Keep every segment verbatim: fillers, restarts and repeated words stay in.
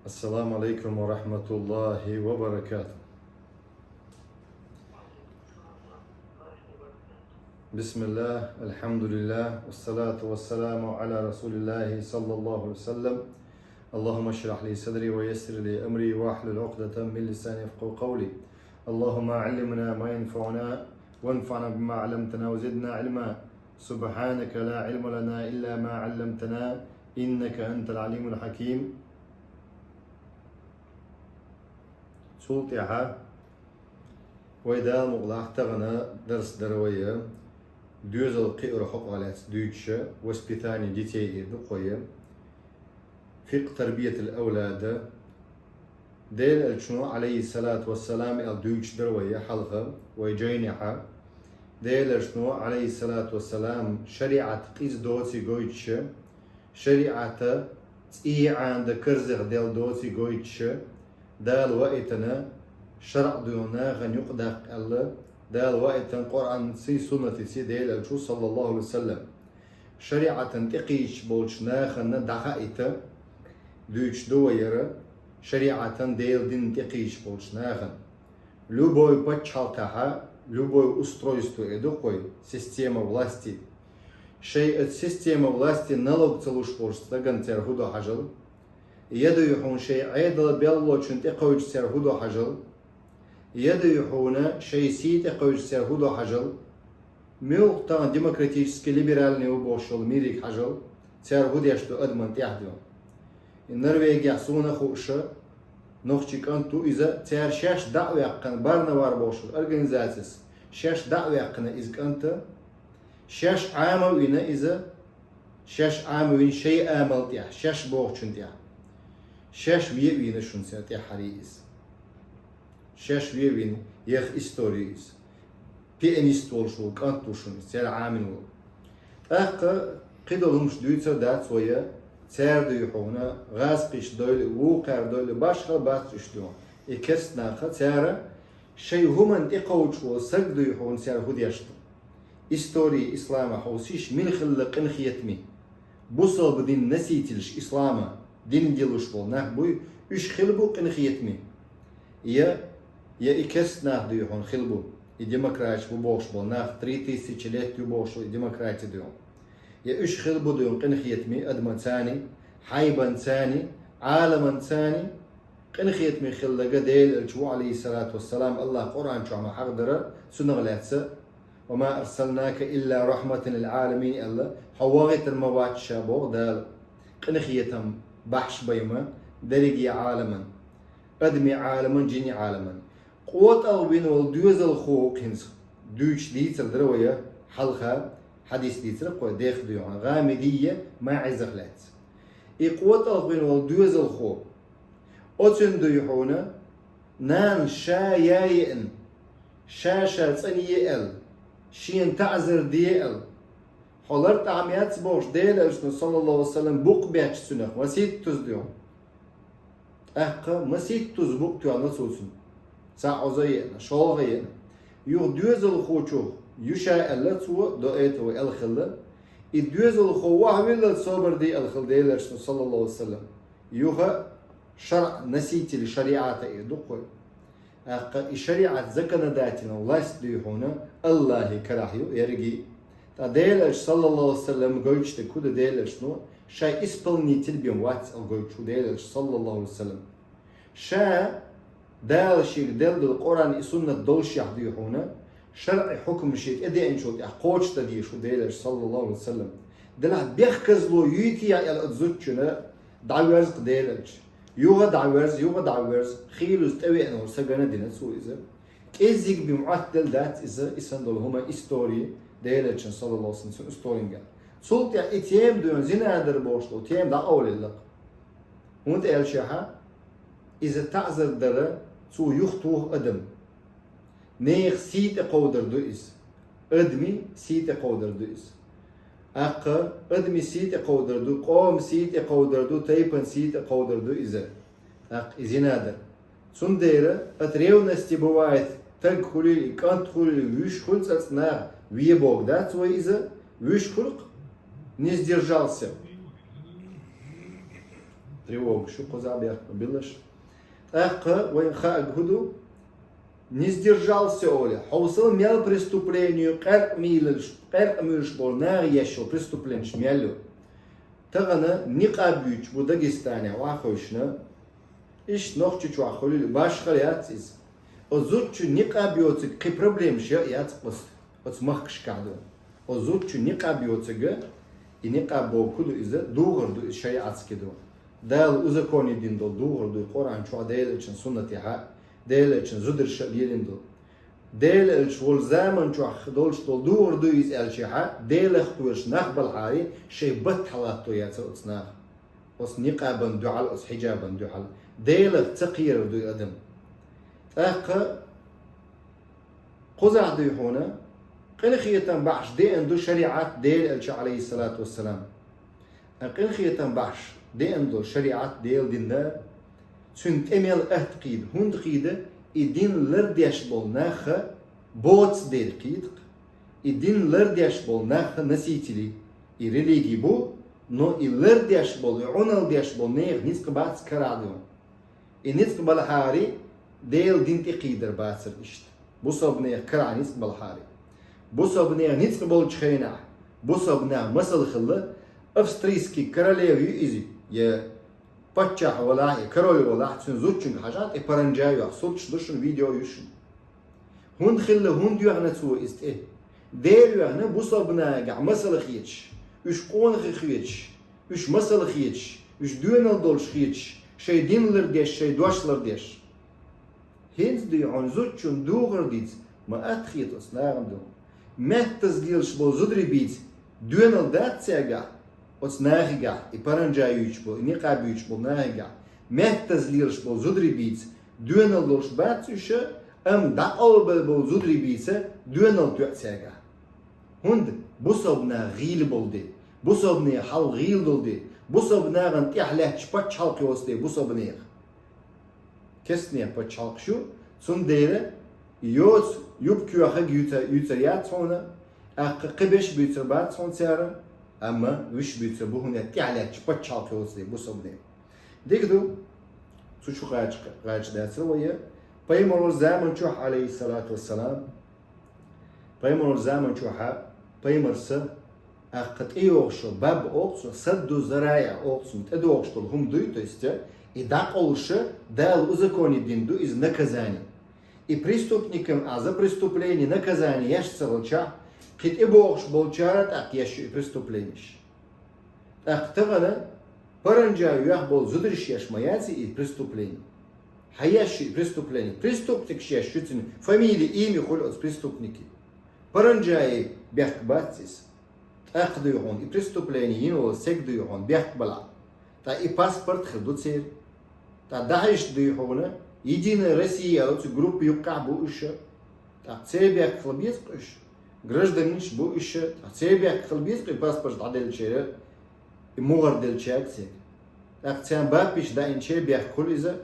السلام عليكم ورحمة الله وبركاته. بسم الله، الحمد لله، والصلاة والسلام على رسول الله صلى الله عليه وسلم. اللهم اشرح لي صدري ويسر لي أمري واحلل عقدة من لساني يفقهوا قولي. اللهم علمنا ما ينفعنا وانفعنا بما علمتنا وزدنا علما. سبحانك لا علم لنا إلا ما علمتنا إنك أنت العليم الحكيم. Цул тӀехьа вай Дала мукъалахь тахана дарс дар вай, доьзал кхиар хьокъехь лаьцна дуьйцуш, воспитание детей эр ду кхо я, фикъхӀ тарбиятул авлад. Делан элчано, Ӏалайхи салату вассалам, аьлла дуьйцуш дар вай хьалха, вай жайнехьа. Делан элчано, Ӏалайхи салату вассалам, шариӀат къиза доций гойтуш, шариӀата цӀий Ӏаьнна карзах делла доций гойтуш, Дала ваийтина шарӀ дуьйна нахана юкъадаккха аьлла, Дала ваийтина Къуръанций, суннатиций Делан элчано, саллаллаху Ӏалайхи ва саллам. ШариӀатана тӀекхийдаш болчу нахана дӀахаийта дуьйцуш ду вай хӀара, шариӀатана, Делан динна тӀекхийдаш болчу нахана. Любой пачхьалкхехьа, любой устройство эр ду кхо, система власти. Шайн оцу система власти налог ца луш болчу стагана цара хӀун до хьажал? Я дуй хьуна шайн Ӏедал беллачунна тӀекхуьучу цара хӀун до хьажал? Я дуй хьуна шайн сий тӀекхуьучу цара хӀун до хьажал? Муьлха тахана демократический, либеральный ву бохуш йолу мирига хьажал, цара хӀун деш ду адамна тӀехь дуй? И Норвегехь суна хууш, нохчийн кӀант ву иза, цара шаьш дӀа а ваьккхина, Барнавар бохуш организацис шаьш дӀа а ваьккхина иза кӀант, шаьш Ӏама а вина иза, шаьш Ӏама а вина шайн амал тӀехь, шаьш бохучун тӀехь. Шаьш ве а вийна шуна церан тӀаьххьара иза. Шаьш ве а вина, еха истори иза. Пианист волуш волу кӀант ву шуна иза, церан Ӏамийна волу. ТӀаккха кхидолу хӀумаш дуьйцур дац вай, цара дуй хьуна, гӀазкхиш дойла, вукхара дойла, башхалла бац уьш дуй хьуна. И керста наха, цара шайн хӀуманна тӀекхуьучу волу саг дуй хьуна, цара хӀун деш ду? Истори ислама хьовсийша, мила хилла къинхетаме. Бусалба дин носительш, ислама дин диллуш болу нах буй, уьш хилла бу къинхетаме. Я, я и керста нах дуй хьуна хилла бу, и демократиш бу бохуш болу нах, три тысячи лет ю бохуш болу и демократи дуй хьуна. Я уьш хилла бу дуй хьуна къинхетаме адаман цани, хьайбан цани, Ӏаламан цани, къинхетаме хилла га Делан элча ву, Ӏалайхи салату вассалам, Аллах Къуръан чохь ма хьахадара, цунах лаьцна, «Ва ма арсалнака илла рахматан лил Ӏаламин», аьлла, хьо вахийтина ма вац ша боху Дала, къинхетам бахьаш байма дерриге Ӏаламан, адамийн Ӏаламан, жинийн Ӏаламан. КъотӀалгӀа вина волу доьзалхо ву хӀинца, дуьйцуш дийцар дара вай хьалха, хьадис дийцира кхо, дех дуй хьуна, ГӀамидийя, МаӀизах лаьцна. И къотӀалгӀа вина волу доьзалхо, оцунна дуй хьуна, нана ша ян еана, ша-ша цӀанъе аьлла, шена таӀзар де аьлла, хьо лартӀахь ма яц бохуш, Делан элчано, саллаллаху Ӏалайхи ва саллам, букъ бетташ цунах, масийттаза дуй хьуна. ТӀаккха масийттаза букъ тоьхна цо цунна. Цхьаъ Ӏоза а еана, шолгӀа а еана. Юха доьзалхочух ю ша аьлла цо, до этого аьлла хилла. И доьзалхо охьавиллалц собар де аьлла хилла Делан элчано, саллаллаху Ӏалайхи ва саллам. Юха шаръ, носители шариӀата эр ду кхо. ТӀаккха и шариӀат, законодательная власть дуй хьуна, Аллахьан карахь ю ерриге. Ткъа Делан элча, саллаллаху Ӏалайхи ва саллам, гойтуш дерг хӀун ду Делан элчано, ша исполнитель бен вац аьлла гойтуш ву Делан элча, саллаллаху Ӏалайхи ва саллам. Ша Дала шега делла долу Къуръан и суннат доллушехь дуй хьуна, шаръи хьукам шега тӀедеанчул тӀаьхьа кхочушдан дезаш ву Делан элча, саллаллаху Ӏалайхи ва саллам. Делахь бехказло юйтий аьлла оцу зудчунна, дӀаверза-кх Делан элча. Юха дӀаверза, юха дӀаверза, хийлаза тӀевеана волу сагана дина цо иза. КӀеззиг бен муӀаттал дац иза, и санна долу хӀума истори, Делан элчан, саллаллаху Ӏалайхи ва саллам, цуьнан историн ган. Цул тӀаьхьа и тема дуй хьуна, зина дар бохуш долу тема дӀакъовлаелла-кх. ХӀунда аьлча, иза таӀзар дара, цо юхатуху адам. Нехан сий тӀекховдар ду иза. Адамийн сий тӀекховдар ду иза. ТӀаккха адамийн сий тӀекховдар ду, къоман сий тӀекховдар ду, тайпан сий тӀекховдар ду иза. ТӀаккха и зина дар. Цундела от ревности бывает, таг хуьлийла, кӀант хуьлийла, вуьш хуьлу цӀацӀа наха, вен бохург дац вай иза, вуьш хуьлу-кх, не сдержался. Тревога шу кхузахь бехк билаш. ТӀаккха вайн хааг хӀу ду? Не сдержался оле. Хьовсал мел преступление, къаьркъа мийлаш, къаьркъа муьрш болу наха еш йолу преступлениеш мел ю. Тахана никъаб юьйцуш бу Дагестане вахойшна. Иштта Нохчийчохь хуьлийла, башхара яц иза. Оцу зудчун никъаб йоцург кхин проблемаш яа яц оцу, оцу махкашкахь ду. Оцу зудчун никъаб йоцург, и никъаб бохург ду иза, духар ду иза шариатски ду. Дала узаконить дина долу духар ду, Къуръан чохь Делан Элчан суннатехьа, Делан Элчан зударша а лелийна ду. Делан Элча волу заман чохь долуш долу духар ду иза аьлчахьа, Делах кхоьруш нах балхьари, шайн бат хьалатто яцара оцу наха. Оцу никъабан дуьхьал, оцу хьиджабан дуьхьал. Делах ца кхерар ду и адам. ТӀаккха кхузахь дуй хьуна, къинхетам бахьаш деана ду шариат Делан Элча, алейхиссалату вассалам. Ткъа къинхетам бахьаш деана долу шариат Делан дин дара, цуьнан тӀе мел атта кхийда, хӀунда кхийда, и дин лардеш болу нахха боцу дела кхийда-кх. И дин лардеш болу нахха носители и религи бу, но и лардеш болу, и Ӏуналла деш болу нехан ницкъ бац карахь дуьйна. И ницкъ балхьари, Делан дин тӀе кхийдар бацара иштта. Бусалба нехан карахь ницкъ балхьари. Бусалба нехан ницкъ болчу хенахь, бусалба нах масал хилла, австрийский королев ю иза, я паччахь валахь, я король валахь, цуьнан зудчуьнга хьажахь, тӀе паранджа а йоху, сурташ ду шуна, видео ю шуна. ХӀунда хилла, хӀунда йоьхна цо иза тӀе? Дера йоьхна, бусалба нахехь масала хеташ, уьш къонахий хеташ, уьш масала хеташ, уьш доьналла долуш хеташ, шайн дин лардеш, шайн дош лардеш. ХӀинца дуй хьуна зудчун духар дийца, ма атта хета оцу нахана ду. Меттаза лелаш болу зударий бийца доьналла дац цаьргахь, оцу нахигахь, и паранджа юьйцуш болу, и никъаб юьйцуш болу нахигахь. Меттаза лелаш болу зударий бийца доьналла долуш бац уьш, амма дӀакъовлабелла болу зударий бийца доьналла тоьа цаьргахь. ХӀунда бусалба нах гӀийла болу де, бусалба нехан хьал гӀийла долу де, бусалба нахана тӀехь лаьтташ пачхьалкх йоцу де бусалба нехан. Кестнех пачхьалкхаш ю, цундела йоцу юбка йоьхнарг юьйцар, юьйцар яц хьуна, тӀаккха кхин берш буьйцур бац хьуна цара, амма вуьш буьйцур бу, хӀунда аьлча тӀехь лаьтташ пачхьалкх йоцу де бусалба нехан. Дика ду, цу чу гӀача, гӀача дацара вай. Пайхамаран заман чохь, алейхиссалату вассалам, пайхамаран заман чохьа пайхамарса, тӀаккха тӀейогӀуш баб оцу, садду зарайа оцу, тӀедогӀуш долу хӀума дуй, то есть, и дӀакъовлуш Дала узаконить дина ду иза наказание. И преступникам а за преступление наказание еш ца хилчахь, кхин тӀебогӀуш болчара тӀаккха еш ю и преступлениеш. ТӀаккха тахана паранджа йоьхна болу зударий еш ма яц и преступление. Хьан еш ю и преступление? Преступникаш еш ю цуьнан фамили, имя хуьлу оцу преступники. Паранджа бехк бац иза. ТӀаккха дуй хьуна, и преступление йина волу стаг дуй хьуна бехк балахь. ТӀаккха и паспорт хир ду церан. ТӀаккха дӀахьаьжча дуй хьуна, Единая Россия оцу группа юккъехь бу уьш. ТӀаккха церан бехк хила беза-кх уьш. Гражданинаш бу уьш, тӀаккха церан бехк хила беза-кх и паспорт дӀаделлачеран, и мухӀар деллачаьрга церан. ТӀаккха церан баппича даийначеран бехк хуьлу иза,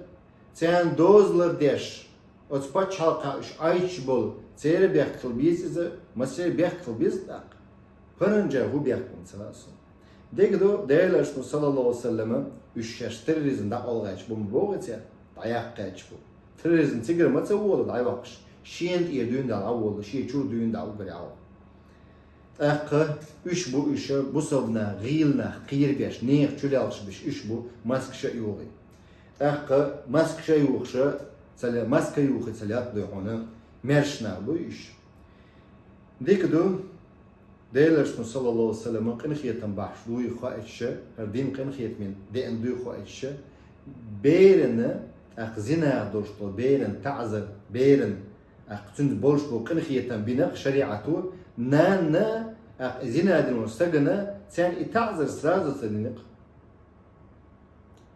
царна дозалла деш, оцу пачхьалкхехь уьш Ӏайтуш болу, церан бехк хила беза иза, массеран бехк хила беза тӀаккха. Паранджа хӀун бехк бу ца хаьа суна. Дика ду, Делан Элчано, саллаллаху алейхи ва саллама, уьш шаьш терроризм дӀакъовла гӀерташ бу ма боху цара, дӀаяккха гӀерташ бу. Терроризм цигара ма ца волу дӀайоккхуш, шена тӀера дуьйна дӀа волу, шен чуьра дуьйна дӀа угар Ӏа. ТӀаккха уьш бу уьш, бусалба нах, гӀийла нах кхийрабеш, нехан чулелхаш беш уьш бу, маскаш а юхий. ТӀаккха маскаш а юхуш, ца ле-, маска юхий ца лаьтта дуй хьуна, маьрша нах буй уьш. Дика ду, Делан Элчано, саллаллаху алейхи ва саллама, къинхетам бахьаш дуй хоуьйтуш, хӀара дин къинхетаман деана дуй хоуьйтуш, берана, тӀаккха зина долуш долу беран таӀзар, беран, тӀаккха цуьнца болуш болу къинхетам бина-кх шариӀато, нанна, тӀаккха зина дина волу стагана, царна и таӀзар сразу ца дина-кх.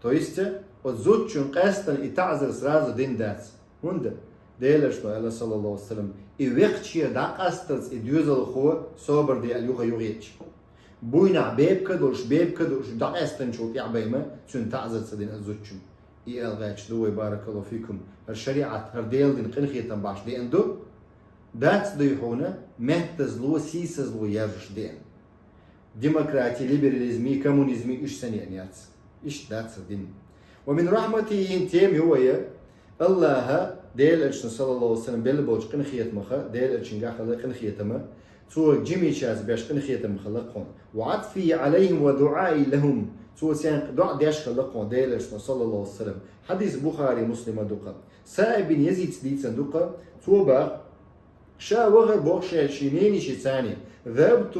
То есть, оцу зудчун къаьстина и таӀзар сразу дина дац. ХӀунда? Делан Элчано аьлла, саллаллаху алейхи ва саллам, и векхачера дӀакъастарца и доьзалхо собар де аьлла юха юхаеча. Буйнахь бепиг а долуш, бепиг а долуш, дӀакъаьстинчул тӀаьхьа бен-м цуьнан таӀзар ца дина оцу зудчун. И аьлла гӀерташ ду вай, баракаллаху фикум, хӀара шариӀат, хӀара Делан дин къинхетам бахьаш деана ду, дац дуй хьуна, меттазло, сийсазло яржаш деана. Демократи, либерализми, коммунизми уьш санна яц. Иштта дац дин. ومن رحمته, тема ю вай, АллахӀа Делан элчано, саллаллаху алейхи ва саллям, белла болча къинхетамах, Делан элчангахь хилла къинхетам, цо жимачарца беш къинхетам хилла кхуна. وعطفه عليهم ودعائه لهم, цо царна доӀа деш хилла кхуна Делан элчано, саллаллаху алейхи ва саллям. Хьадис Бухари, Муслима ду-кх. Саиб бин Язида дийцад укхо, цо бах, ша вахар бох шен, шен ненишца цхьана. ذهبت,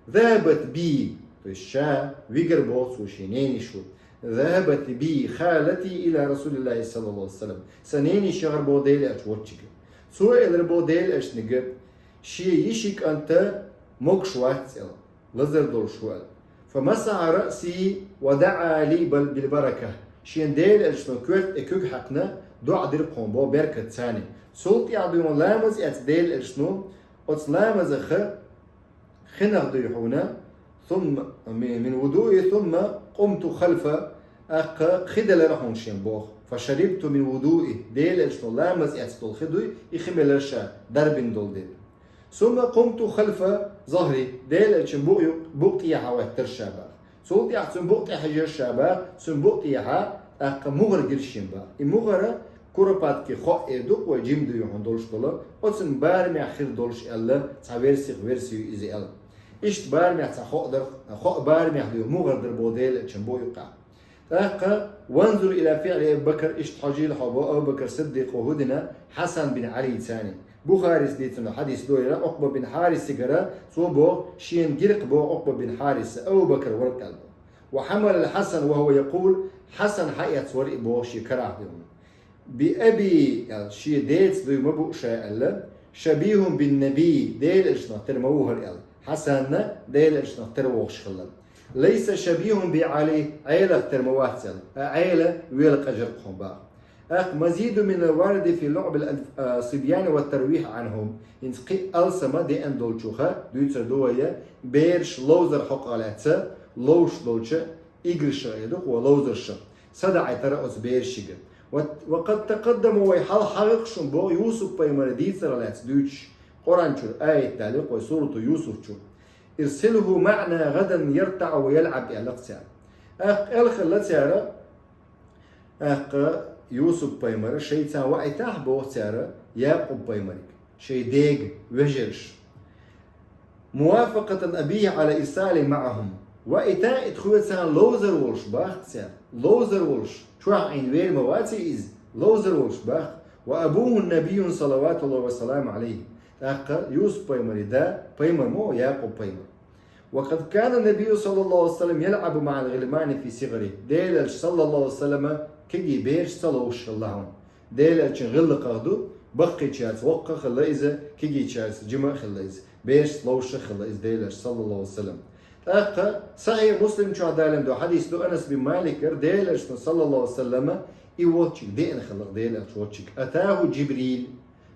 ذهبت بي, то есть ша вигар бох цо шен ненишца. ذهبت بي خالتي إلى رسول الله صلى الله عليه وسلم. Са нениш яхар бох Делан элча волча. Цо элар бох Делан элчанга, шен йиший кӀант могаш вац аьнна, лазар долаш ва аьнна. فمسح رأسي ودعا لي بال-, بالبركة. Шен Делан элчано коьрта тӀа куьг хьаькхна, доӀа дир кхуна бох беркатца цхьана. Цул тӀехьа дуй хьона ламаз эцна Делан элчано, оцу ламазах хиннах дуй хьона, ثم من وضوئي ثم قمت خلفه, тӀаккха хи делар хьона шен бох. فشربت من وضوئه, Делан элчано ламаз эцна долу хи дуй, и хи мелар ша дарбина долу дела. ثم قمت خلف ظهره, Делан элчан букъ-, букъ тӀехьа хьаветтар ша бах. Цул тӀехьа цуьнан букъ тӀехьа хьежар ша бах, цуьнан букъ тӀехьа тӀаккха мугӀар гира шен бах. И мугӀар куропатки хоъ эр ду-кх вай, жима дуй хьона долуш долу, оцунна барамехь хир долуш аьлла, цхьа версих верси ю иза аьлла. Иштта барамехь цхьа хоъ дар, хоъ барамехь дуй мугӀар дар бох Делан элчан букъ юккъехь. ТӀаккха, وانظر إلى فعل أبي بكر, иштта хьожийла хьо бох Абу Бакр Сиддикъо хӀу дина Хьасан бин Ӏалица цхьана. Бухарис дийцина хьадис ду хӀара, Ӏукъба бин Хьарисигара, цо бох, шена гира-кх бох Ӏукъба бин Хьарис, Абу Бакр вара-кх аьлла бох. وحمل الحسن وهو يقول, Хьасан хьаэцна вара и бох шен карахь дуй хьона. بأبي, аьлла, шен деца дуй ма бу ша аьлла, شبيه بالنبي, Делан элчанах тера ма ву хӀара аьлла. Хьасан Делан элчанах тера вогӀуш хилла. ليس شبيه بعلي, Ӏелах тера ма вац аьлла, а Ӏела вела къажар кхуьн бах. أخ مزيد من الوارد في لعب الأطفال والترويح عنهم. ХӀинца кхин а алсам деана долчух дуьйцур ду вай, бераш ловзар хьокъехь лаьцна, ловзуш долчу играшах эр ду-кх вай, ловзаршах, садаӀийтар оцу берашка. وقد تقدم, вай хьалха хьахийра шуна бох Юсуп-пайхамаран дийцарах лаьцна дуьйцуш, Къуръан чуьра аят далийра-кх вай, сурату Юсуф чу. أرسله معنا غدا يرتع ويلعب аьлла-кх цара. ТӀаккха аьлла хилла цара, тӀаккха Юсуп-пайхамар шайца ваийтахьа боху цара Якъуб-пайхамарга, шайн дега вежарша. موافقة أبيه على إرساله معهم. Ваийта и тхоьца ловзар волуш бах-кх цара. Ловзар волуш, чохь Ӏийна вер ма вац иза, ловзар волуш бах-кх. وأبوه نبي صلوات الله وسلامه عليه. ТӀаккха Юсуп-пайхамаран да пайхамар ма ву Якъуб-пайхамар. وقد كان النبي صلى الله عليه وسلم يلعب مع الغلمان في صغره. Делан элча, саллаллаху алейхи ва саллама, кегий берашца ловзуш хилла хьуна. Делан элчан гӀиллакхах ду, баккхийчаьрца воккха а хилла иза, кегийчаьрца жима а хилла иза. Берашца ловзуш а хилла иза Делан элча, саллаллаху алейхи ва саллам. ТӀаккха Сахьихь Муслим чохь далийна ду хьадис ду Анас бин Маликера, Делан элчано, саллаллаху алейхи ва саллама, и волчуьнга деана хилла-кх Делан элча волчуьнга. أتاه جبريل.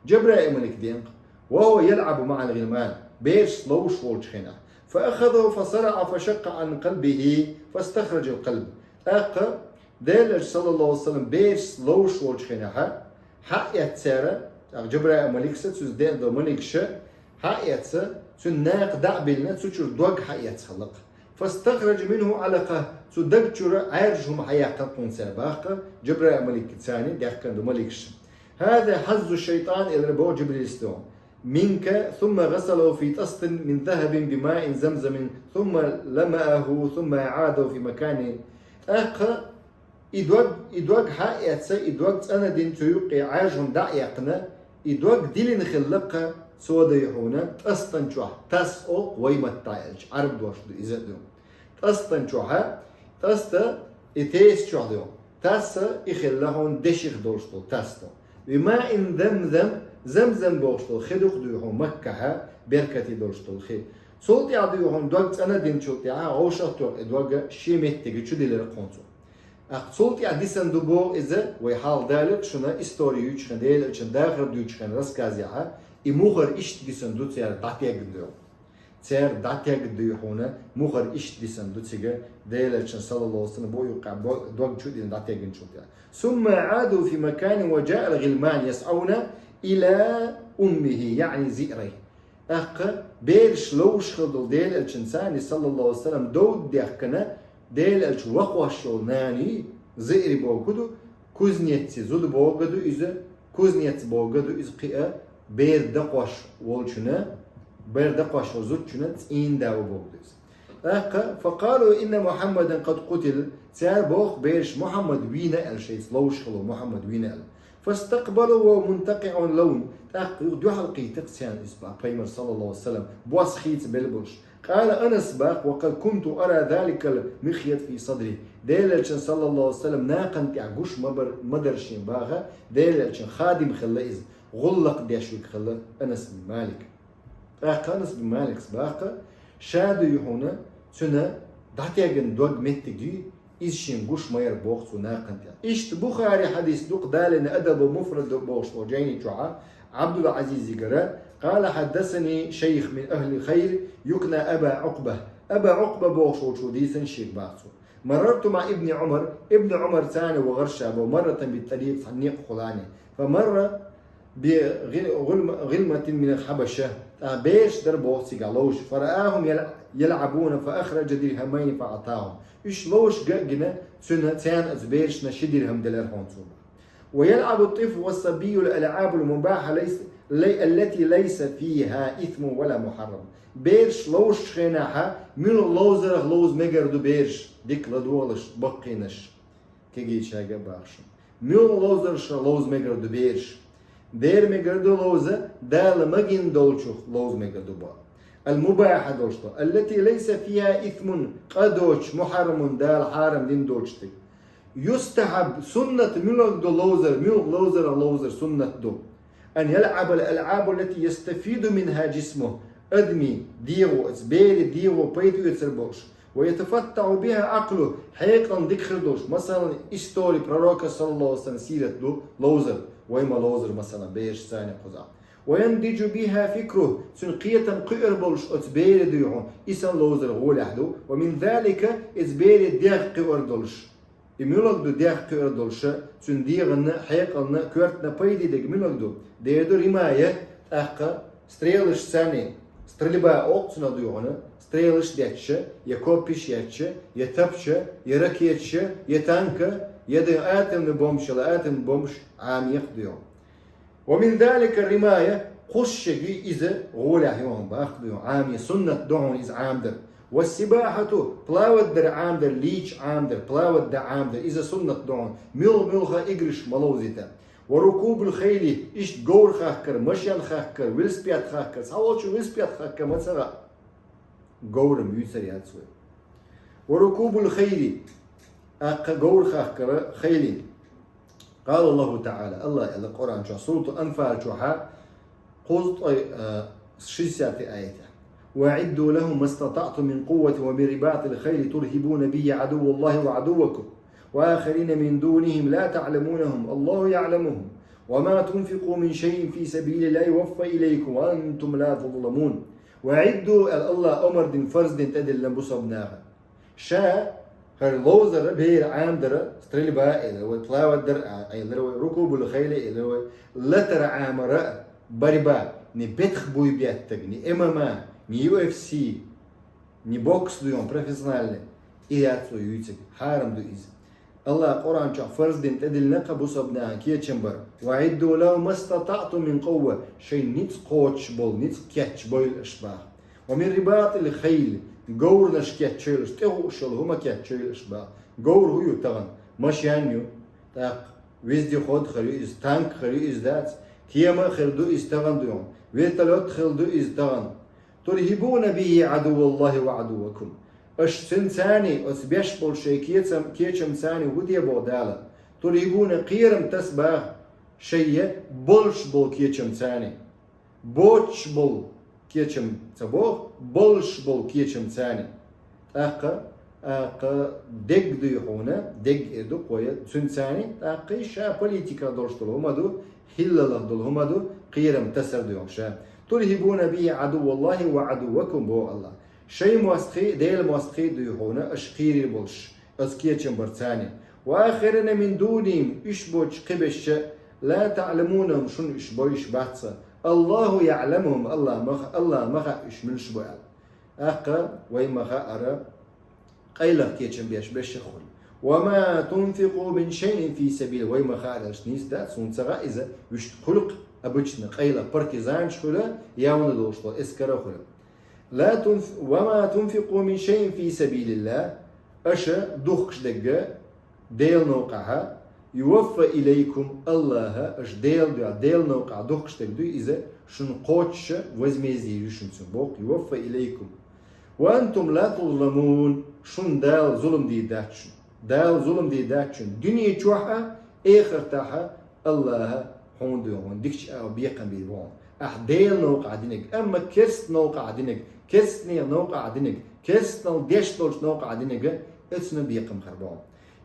Жабраил-малик деана-кх. وهو يلعب مع الغلمان. Берашца ловзуш волчу хенахь. فأخذه فصرع فشق عن قلبه فاستخرج القلب. ТӀаккха Делан элча, саллаллаху алейхи ва саллам, берашца ловзуш волчу хенахь, хьаэцна цара, тӀаккха Жабраил-маликса, цуьнца деана долу маликаша, хьаэцна, цуьнан накха дӀа а биллина, цу чуьра дог хьаэцна хилла-кх. فاستخرج منه علقة, цу даг чуьра Ӏаьржа хӀума хьаяьккхина кхунна цара бах-кх, Жабраил-маликца цхьана даьхкина долу маликаша. هذا حظ الشيطان, элира боху Жибрилс дуьхьа. منك, ثم غسله في طست من ذهب بماء زمزم، ثم لمأه، ثم أعاده في مكانه. ТӀаккха и дог, и дог хьаэцна, и дог цӀанадина, цу юккъе Ӏаьржа хӀума дӀа а яьккхина, и дог диллина хилла-кх цо, дуй хьуна, тӀастан чохь. Тас олу-кх вай маттахь аьлча, Ӏарбойн дош ду иза а дуьхьа. ТӀастан чохь, тӀаста и теса чохь дуьхьа. Тас и хилла хьуна деших долуш долу тас ду. بماء زمزم, Замзам бохуш долу хи ду-кх, дуй хьуна, Маккахь беркате долуш долу хи. Цул тӀаьхьа, дуй хьуна, дог цӀанадинчул тӀаьхьа, вовшах а тоьхна и дог шен меттиге чу диллира-кх хьуна цо. ТӀаккха цул тӀаьхьа дисина ду боху иза, вай хьалха далийра-кх шуна, истори юьйцучу хенахь, Делан элчан дахар дуьйцучу хенахь рассказехь, и мухӀар иштта дисина ду церан дӀатегна дуьхьа. Церан дӀатегна, дуй хьуна, мухӀар иштта дисина ду цига, Делан элчан, саллаллаху алейхи ва саллам, бо юккъехь бо-, дог чу дина дӀатегначул тӀаьхьа. ثم عادوا في مكان وجاء الغلمان يسعون إلى أمه, يعني زئريه. ТӀаккха бераш ловзуш хилла долу Делан элчанца, саллаллаху алейхи ва саллам, дов даьхкина, Дела аьлча вакхош йола нана, зиъри бохург ду, кузнеци зуда бохург ду иза, кузнец бохург ду иза кхы а, бер дакхош волчунна, бер дакхош волча зудчунна цӀийнда ва бохург ду иза. ТӀаккха, فقالوا إن محمدا قد قتل, цар боху бераш Мухьаммад вийна аьлла шайца ловш хилла, Мухьаммад вийна аьлла. فاستقبلوه وهو منتقع اللون, тӀаккха юха дуьхьал кхийтира царна иза боху, пайхамар, саллаллаху Ӏалайхи ва саллам, бос хийца белла болуш. قال أنس боху, وقد كنت أرى ذلك المخيط في صدره. Дела аьлча, саллаллаху Ӏалайхи ва саллам, накхана тӀехь гуш ма бар-, ма дара шена боху, Дела аьлча хадим хилла иза, гӀуллакх деш верг хилла Анас бин Малик. ТӀаккха Анас бин Малика боху, ша дуй хьуна, цуьнан дӀатегна дог меттиг ю, иза шена гуш ма яра боху цо накхана тӀехь. Иштта Бухари хьадис ду-кх далийна Адабул Муфрад бохуш волчу жайни чохь, Ӏабдул-Ӏазизигара, قال حدثني شيخ من أهل الخيل يكنى أبا عقبة. Аба Ӏукъба бохуш волчо дийцина шега боху цо. مررت مع ابن عمر, Ибн Ӏумарца вахара ша боху, مرة بالطريق, цхьана некъахула. فمر بغل-, غلم-, غلمة من الحبشة, тӀаккха бераш дара боху цигахь ловш, فرآهم يل-, يلعبون فأخرج درهمين فأعطاهم. Уьш ловш ган а гина, цуьнан, царна оцу берашна ши дирхам делира хьуна цо боху. ويلعب الطفل والصبي الألعاب المباحة ليس-, لي-, التي ليس فيها إثم ولا محرم. Бераш ловшучу хенахь муьлха ловзарах ловза мегар ду бераш, дика ладогӀалаш, баккхийнаш, кегийчаьрга а боху шуна. Муьлха ловзарах ловза мегар ду бераш. Дера мегар ду ловза, Дала магийна долчух ловза мегар ду боху. المباحة долуш ду. التي ليس فيها إثم, къа доцуш, محرم, Дала хьарам дина доцуш дерг. يستحب, суннат муьлха ду ловзар, муьлха ловзарах ловзар суннат ду. أن يلعب الألعاب التي يستفيد منها جسمه, адамийн дегӀо, оцу берийн дегӀо пайда оьцур болуш. ويتفتح بها عقله, хьекъална дика хир долуш. Масала, истори пророка, саллаллаху Ӏалайхи ва саллам, сират ду ловзар. Вай ма ловзар, масала, берашца кхузахь. وينضج بها فكره, цуьнан кхетам кхуьур болуш оцу берийн дегӀо, и санна ловзар гӀолехь ду. ومن ذلك, иза берийн дегӀ кхуьур долуш. И муьлха ду дегӀ кхуьур долуша, цуьнан дегӀанна, хьекъална, коьртана пайде дерг муьлха ду? Дера ду римая, тӀаккха стрелаш санна, стрельба олу цунах дуй хьуна, стрелаш детташ, я копиш етташ, я тапча, я ракеташ, я танка, я дан атомный бомбаш, атомный бомбаш Ӏамех дуй хьуна. ومن ذلك الرماية, кхуссуш ю иза гӀолехь ю хьуна боху дуй хьуна, Ӏамий суннат ду хьуна иза Ӏамадар. والسباحة, плавать дар Ӏамадар, лийча Ӏамадар, плавать дан Ӏамадар, иза суннат ду хьуна, муьлха-муьлха играш ма ловзийта. وركوب الخيل, иштта говр хахкар, машен хахкар, велосипед хахкар, цхьаволчун велосипед хахкар ма ца хаьа. Говран муьйцар яц вай. وركوب الخيل, тӀаккха говр хахкар, хайлин. قال الله تعالى, АллахӀа аьлла Къуръан чохь, Суратул Анфал чохь, кхузткъе, а, шестидесятый аят. وأعدوا لهم ما استطعتم من قوة ومن رباط الخيل ترهبون به عدو الله وعدوكم وآخرين من دونهم لا تعلمونهم الله يعلمهم وما تنفقوا من شيء في سبيل الله يوف إليكم وأنتم لا تظلمون. وأعدوا, аьлла АллахӀа омар дина, фарз дина тӀедиллина бусалба наха. Ша хӀара ловзар, бер Ӏамадар, стрельба элира вай, плавать дар а элира вай, ركوب الخيل элира вай, латар Ӏамар а, борьба, не бетах буй беттаг, не ММА, не UFC, не бокс дуй хьуна профессиональный, и яц вай юьйцург, хьарам ду иза. АллахӀа Къуръан чохь фарз дина тӀедиллина кху бусалба нахана кечам бар. وأعدوا لهم ما استطعتم من قوة, шайн ницкъ кхочуш болу, ницкъ кечбойла аша боху. ومن رباط الخيل, говраш кечйойла аша, тӀехууш йолу хӀума кечйойла аша боху. Говр хӀун ю тахана? Машен ю, тӀаккха вездеход хир ю иза, танк хир ю иза дац, кема а хир ду иза тахана дуй хьуна, вертолёт хир ду иза тахана. ترهبون به عدو الله وعدوكم. Аша цуьнца, оцу беш болчу шайн кечам-, кечамца хӀун де боху Дала? ترهبون, кхерам таса боху, шайн болуш болу кечамца. Боцуш болу кечам ца боху, болуш болу кечамца. ТӀаккха, тӀаккха дерг дуй хьуна, дерг а ду кхо я цуьнца, тӀаккха ша политиках долуш долу хӀума ду, хӀиллалах долу хӀума ду, кхерам тасар дуй хьуна ша. ترهبون به عدو الله وعدوكم, боху АллахӀа. Шайн мостагӀий, Делан мостагӀий дуй хьуна, аша кхерийр болуш, аша кечам барца. وآخرين من دونهم, уьш боцуш кхиберш, لا تعلمونهم, шуна уьш бойуш бац. الله يعلمهم, АллахӀа ма ха-, АллахӀа ма хаьа уьш муьлш бу аьлла. ТӀаккха вай ма хаьара, къайлаха кечам беш, беш а хуьлу. «Ва ма тунфикъу мин шайин фи сабил», вай ма хаъара аьлча нийса дац, хӀунда ца хаьа иза, вуьшта хуьлу-кх обычно къайлаха, партизанаш хуьлу, явна долуш долу эскар а хуьлу. «Ла тунф-, ва ма тунфикъу мин шайин фи сабилиллах», аша духкуш дерг Делан новкъахь, «юваффа илайкум», Аллаха, аша Делан дуьхьа, Делан новкъахь духкуш дерг дуй иза, шуна кхоччуш возмездие ю шуна цунна боху, «юваффа илайкум». «Ва антум ла тузламун», шуна Дала зулам дийр дац шуна. Дала зулам дийр дац шуна. Дуьне чохь а, эхартахь а Аллаха хьуна дуьхьа дикачу агӀор бекхам бийр бу хьуна. Ахь Делан новкъахь динарг, амма керста новкъахь динарг, керстанех новкъахь динарг, керстанал деш долчу новкъахь динарг, оцунна бекхам хир бу хьуна.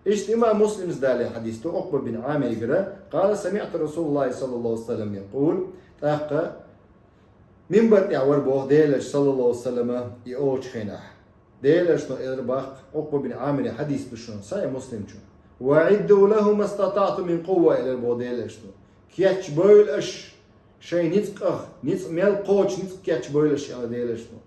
Иштта имам Муслимс далийна хьадис ду, Ӏукъба бин Ӏамиргара, къала: «Самиъту Расулаллахи саллаллаху алейхи ва саллам якъул», тӀаккха минбар тӀехь вара боху Делан Элча, саллаллаху алейхи ва саллама, и олучу хенахь. Делан Элчано элира боху, Ӏукъба бин Ӏамире хьадис ду шуна, Сахьихь Муслим чу: «Ва аӀидду лаху мастатаътум мин къувва», элира боху Делан Элчано. Кечбойла аша шайн ницкъах, ницкъ мел кхочу ницкъ кечбойла аша, аьлла Делан Элчано.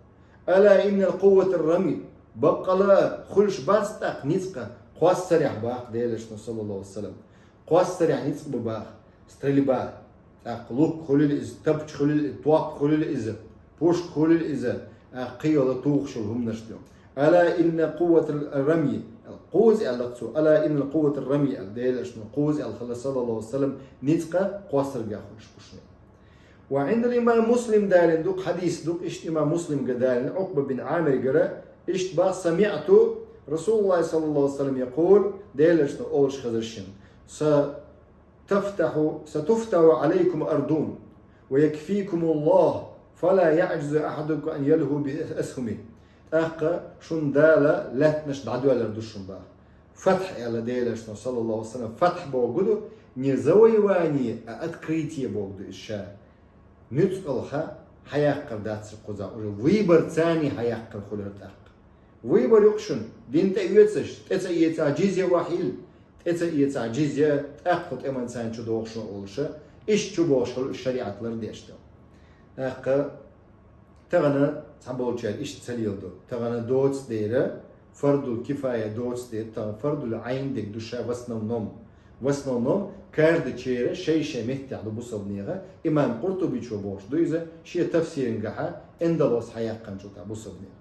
«Ала инна къувватар рамий», баккъала хуьлуш бац тӀаккха ницкъ кхоссарехь боху Делан Элчано, саллаллаху алейхи ва саллам. Кхоссарехь ницкъ бу боху, стрельба. ТӀаккха лук хуьлийла иза, тапча хуьлийла иза, топ хуьлийла иза, пушка хуьлийла иза, тӀаккха кхин йолу тухуш йолу хӀуманаш ду. «Ала инна къувватар рамий», кхузза аьлла цо, «Ала инна къувватар рамий», аьлла Делан Элчано, кхузза аьлла хилла, саллаллаху алейхи ва саллам, ницкъ кхоссарехь хуьлуш бу шуна. Ва Ӏиндал имам Муслим далийна ду-кх хьадис, ду-кх иштта имам Муслимга далийна, Ӏукъба бин Ӏамиргара, иштта боху: «Самиъту Расулаллахи саллаллаху алейхи ва саллам якъул», Делан Элчано олуш хезира шуна: «Са тафтаху, са туфтаху алейкум ардун, ва якфикумуллах, фала яъджизу ахадукум ан ялху би асхумих». ТӀаккха шуна Дала лаьттанаш дӀадоьллур ду шуна боху. Фатхь аьлла Делан Элчано, саллаллаху алейхи ва саллам, фатхь боху ду, не завоевание, а открытие боху ду иза ша. Нуьцкъалха хьаяккхар дац кхузахь, уже выбор царний хьаяккхар хуьлура тӀаккха. Выбор ю-кх шуна, дин тӀеоьцуш, тӀе ца эцахь, джизья охьайилла, тӀе ца эцахь, джизья, тӀаккха тӀеман царна чу дохуш шу олуша, иштта чу бохуш хуьлу шариӀат лардеш ду. ТӀаккха тахана цхьаболчара иштта ца леладо. Тахана доцу дера, фардул кифая доцу дера, тахана фардул Ӏайн дерг ду ша в основном. В основном, каждый чера шай-шай меттехь ду бусалбанеха, имам Къуртубичо бохуш ду иза, шен тафсирангахьа, эндалос хьаяьккхина чу тӀе бусалбанеха.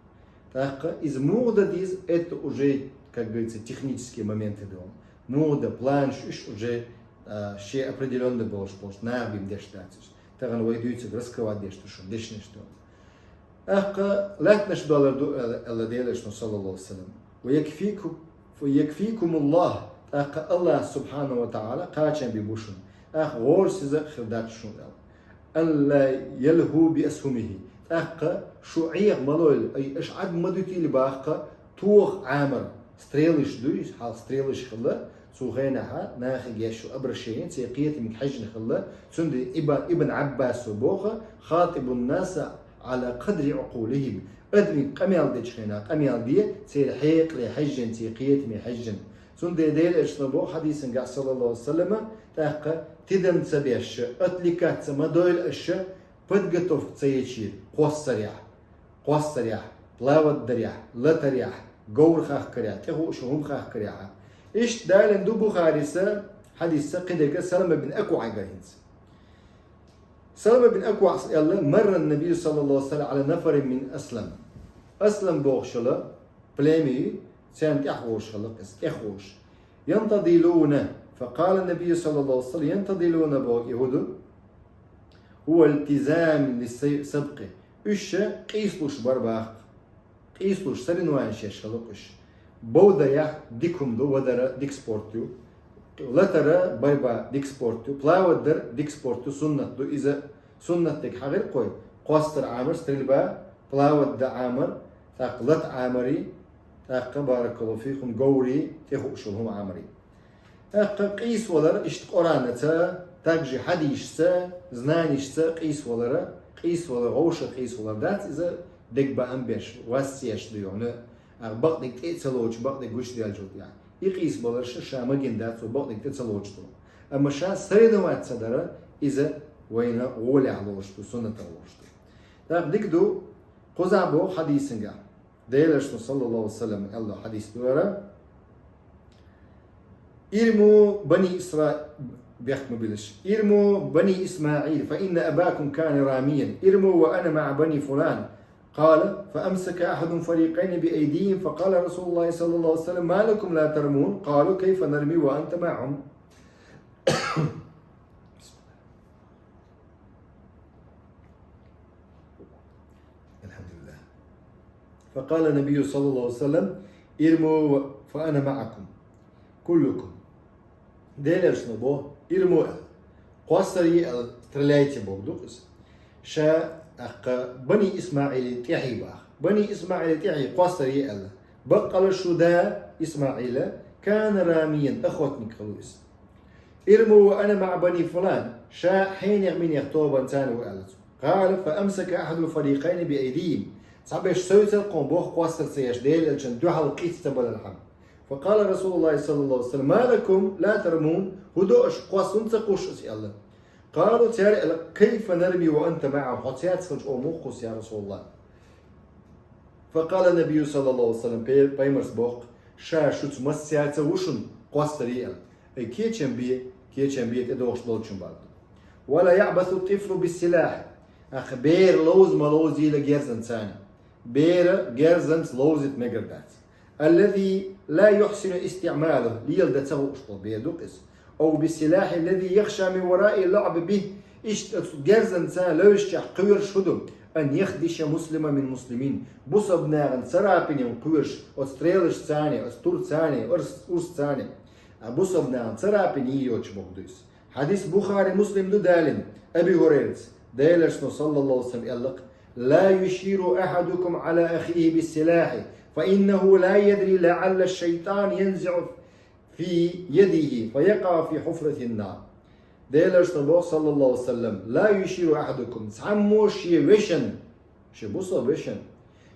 ТӀаккха иза муха дан деза, это уже, как говорится, технические моменты ду. Муха дан планаш уьш уже, а, шен определённый болуш болуш, наха бен деш дац уьш. Тахана вай дуьйцург раскрывать деш ду шуна, дешнаш ду. ТӀаккха лаьттанаш доллар ду, аьлла, аьлла Делан Элчано, саллаллаху алейхи ва саллам. «Ва якфику-, ва якфикумуллах», тӀаккха Аллах субхьанаху ва тагӀала кхачам бийр бу шуна. ТӀаккха гӀорасиза хир дац шуна аьлла. «Ан ла ялху би асхумихи». ТӀаккха шу Ӏеха ма лойла, ай, аша Ӏад ма дуьтийла боху-кх, тоха Ӏамар, стрелаш дуй, хьалха стрелаш хилла, цу хенахьа нахе гечйо обращение, церан кхетамга хьаьжжина хилла, цундела Иба-, Ибн Ӏаббасо боху: «Хатибун наса Ӏала кадри Ӏукъулихим». Адамийн къамел дечу хенахь къамел де, церан хьекъале хьаьжжина, церан кхетаме хьаьжжина. Цундела Делан Элчано боху хьадисангахь, саллаллаху алейхи ва саллама, тӀаккха тидам ца беш, отвлекаться ма дойла аша, подготовка ца ечийла, кхоссарехь, кхоссарехь, плавать дарехь, латарехь, говр хахкарехь, тӀехуъуш хӀума хахкарехь. Иштта далийна ду Бухариса хьадисца кхидерг Салама бин АкваӀгара хӀинца. Салама бин АкваӀс аьлла: «Марра набий саллаллаху алейхи ва саллам Ӏала нафарин мин Аслам». Аслам бохуш йолу племя ю, царна тӀехволуш хилла иза, тӀехволуш. «Янтадилуна». Факъала набий саллаллаху алейхи ва саллам: «Янтадилуна» боху и хӀун ду? «Хува илтизам лиссабкъи». Уьш ша къийсалуш бара боху. Къийсалуш, соревнованиеш еш хилла уьш. Бовдарехь дика хӀума ду, вадар дика спорт ю. Латар, борьба дика спорт ю. Плавать дар дика спорт ю, суннат ду иза. Суннат дерг хьан гӀиркхой? Кхоссар Ӏамар, стрельба, плавать дан Ӏамар, тӀаккха лата Ӏамари, тӀаккха, баракаллаху фикум, говри, тӀехуъуш йолу хӀума Ӏамари. ТӀаккха къийсавалар иштта Къуръанаца, также хьадисашца, знанишца къийсавалара, къийсавалар, вовшах къийсавалар дац иза, дегбаам беш, вас еш ду хьуна, ахь бакъдерг тӀе а ца лоцуш, бакъдерг гучудаьллачул тӀехь. И къийсабаларш ша магийна дац, цо бакъдерг тӀе ца лоцуш долу. Амма ша соревноваться дар, иза вайна гӀолехь лоруш ду, суннатах лоруш ду. ТӀаккха дика ду, кхузахь боху хьадисангахь: Делан Элчано, саллаллаху алейхи ва саллям, аьлла хьадис ду хӀара: «ارموا بني إسرا-», бехк ма билаш. «ارموا بني إسماعيل، فإن أباكم كان راميا. ارموا وأنا مع بني فلان.» قال: «فأمسك أحد الفريقين بأيديهم، فقال رسول الله صلى الله عليه وسلم: ما لكم لا ترمون؟ قالوا: كيف نرمي وأنت معهم؟» الحمد لله. فقال النبي صلى الله عليه وسلم: «ارموا فأنا معكم كلكم». Делан Элчано боху: «Ирму», аьлла. «Кхоссарий», аьлла, «стреляйте», боху ду-кх иза. Ша, тӀаккха, Бани ИсмаӀилан тӀаьхье баха. Бани ИсмаӀилан тӀаьхье кхоссарий, аьлла. Баккъала шун да ИсмаӀил, «كان راميا», охотник хилла иза. «ارموا وأنا مع بني فلان», ша хьенех-минех тобанца ву, аьлла цо. قال: «فأمسك أحد الفريقين بأيديهم». Цхьаберш совцара кхунна боху кхоссар ца еш, Делан Элчанна дуьхьал къийца ца балархьама. فقال رسول الله صلى الله عليه وسلم: «ما لكم لا ترمون؟» ХӀун до аша, кхосса хӀунда ца кхуссу аша, аьлла. قالوا, цара аьлла: «كيف نرمي وأنت معهم؟» Хьо цаьрца хилча, оха муха кхуссу, я РасулаллахӀ? فقال النبي صلى الله عليه وسلم, пе-, пайхамарс боху: «Ша шуьца массаьрца ву шуна кхоссарий», аьлла. Ай, кечам бе, кечам бе тӀедогӀуш долчун бакъду. «ولا يعبث الطفل بالسلاح». ТӀаккха бер ловза ма ловзийла герзанца. Бер герзанца ловзийта мегар дац. «الذي لا يحسن استعماله», леладан ца хууш болу бер ду-кх иза. «أو بالسلاح الذي يخشى من ورائه اللعب به». Иштта оцу герзанца левзачех кхоьруш хӀун ду? «أن يخدش مسلما من المسلمين». Бусалба нахана царапинехь кхоьруш, оцу стрелашца, оцу турца, урс-, урсца. А бусалба нахана царапин йийр йоцуш боху ду иза. Хьадис Бухари, Муслим ду далийна, Аби ХӀурайрас, Делан Элчано, саллаллаху алейхи ва саллям, аьлла-кх: «لا يشير أحدكم على أخيه بالسلاح، فإنه لا يدري لعل الشيطان ينزع في يده فيقع في حفرة النار». Делан Элчано боху, саллаллаху алейхи ва саллям: «لا يشير أحدكم», цхьаммо шен вешан, шен бусалба вешан,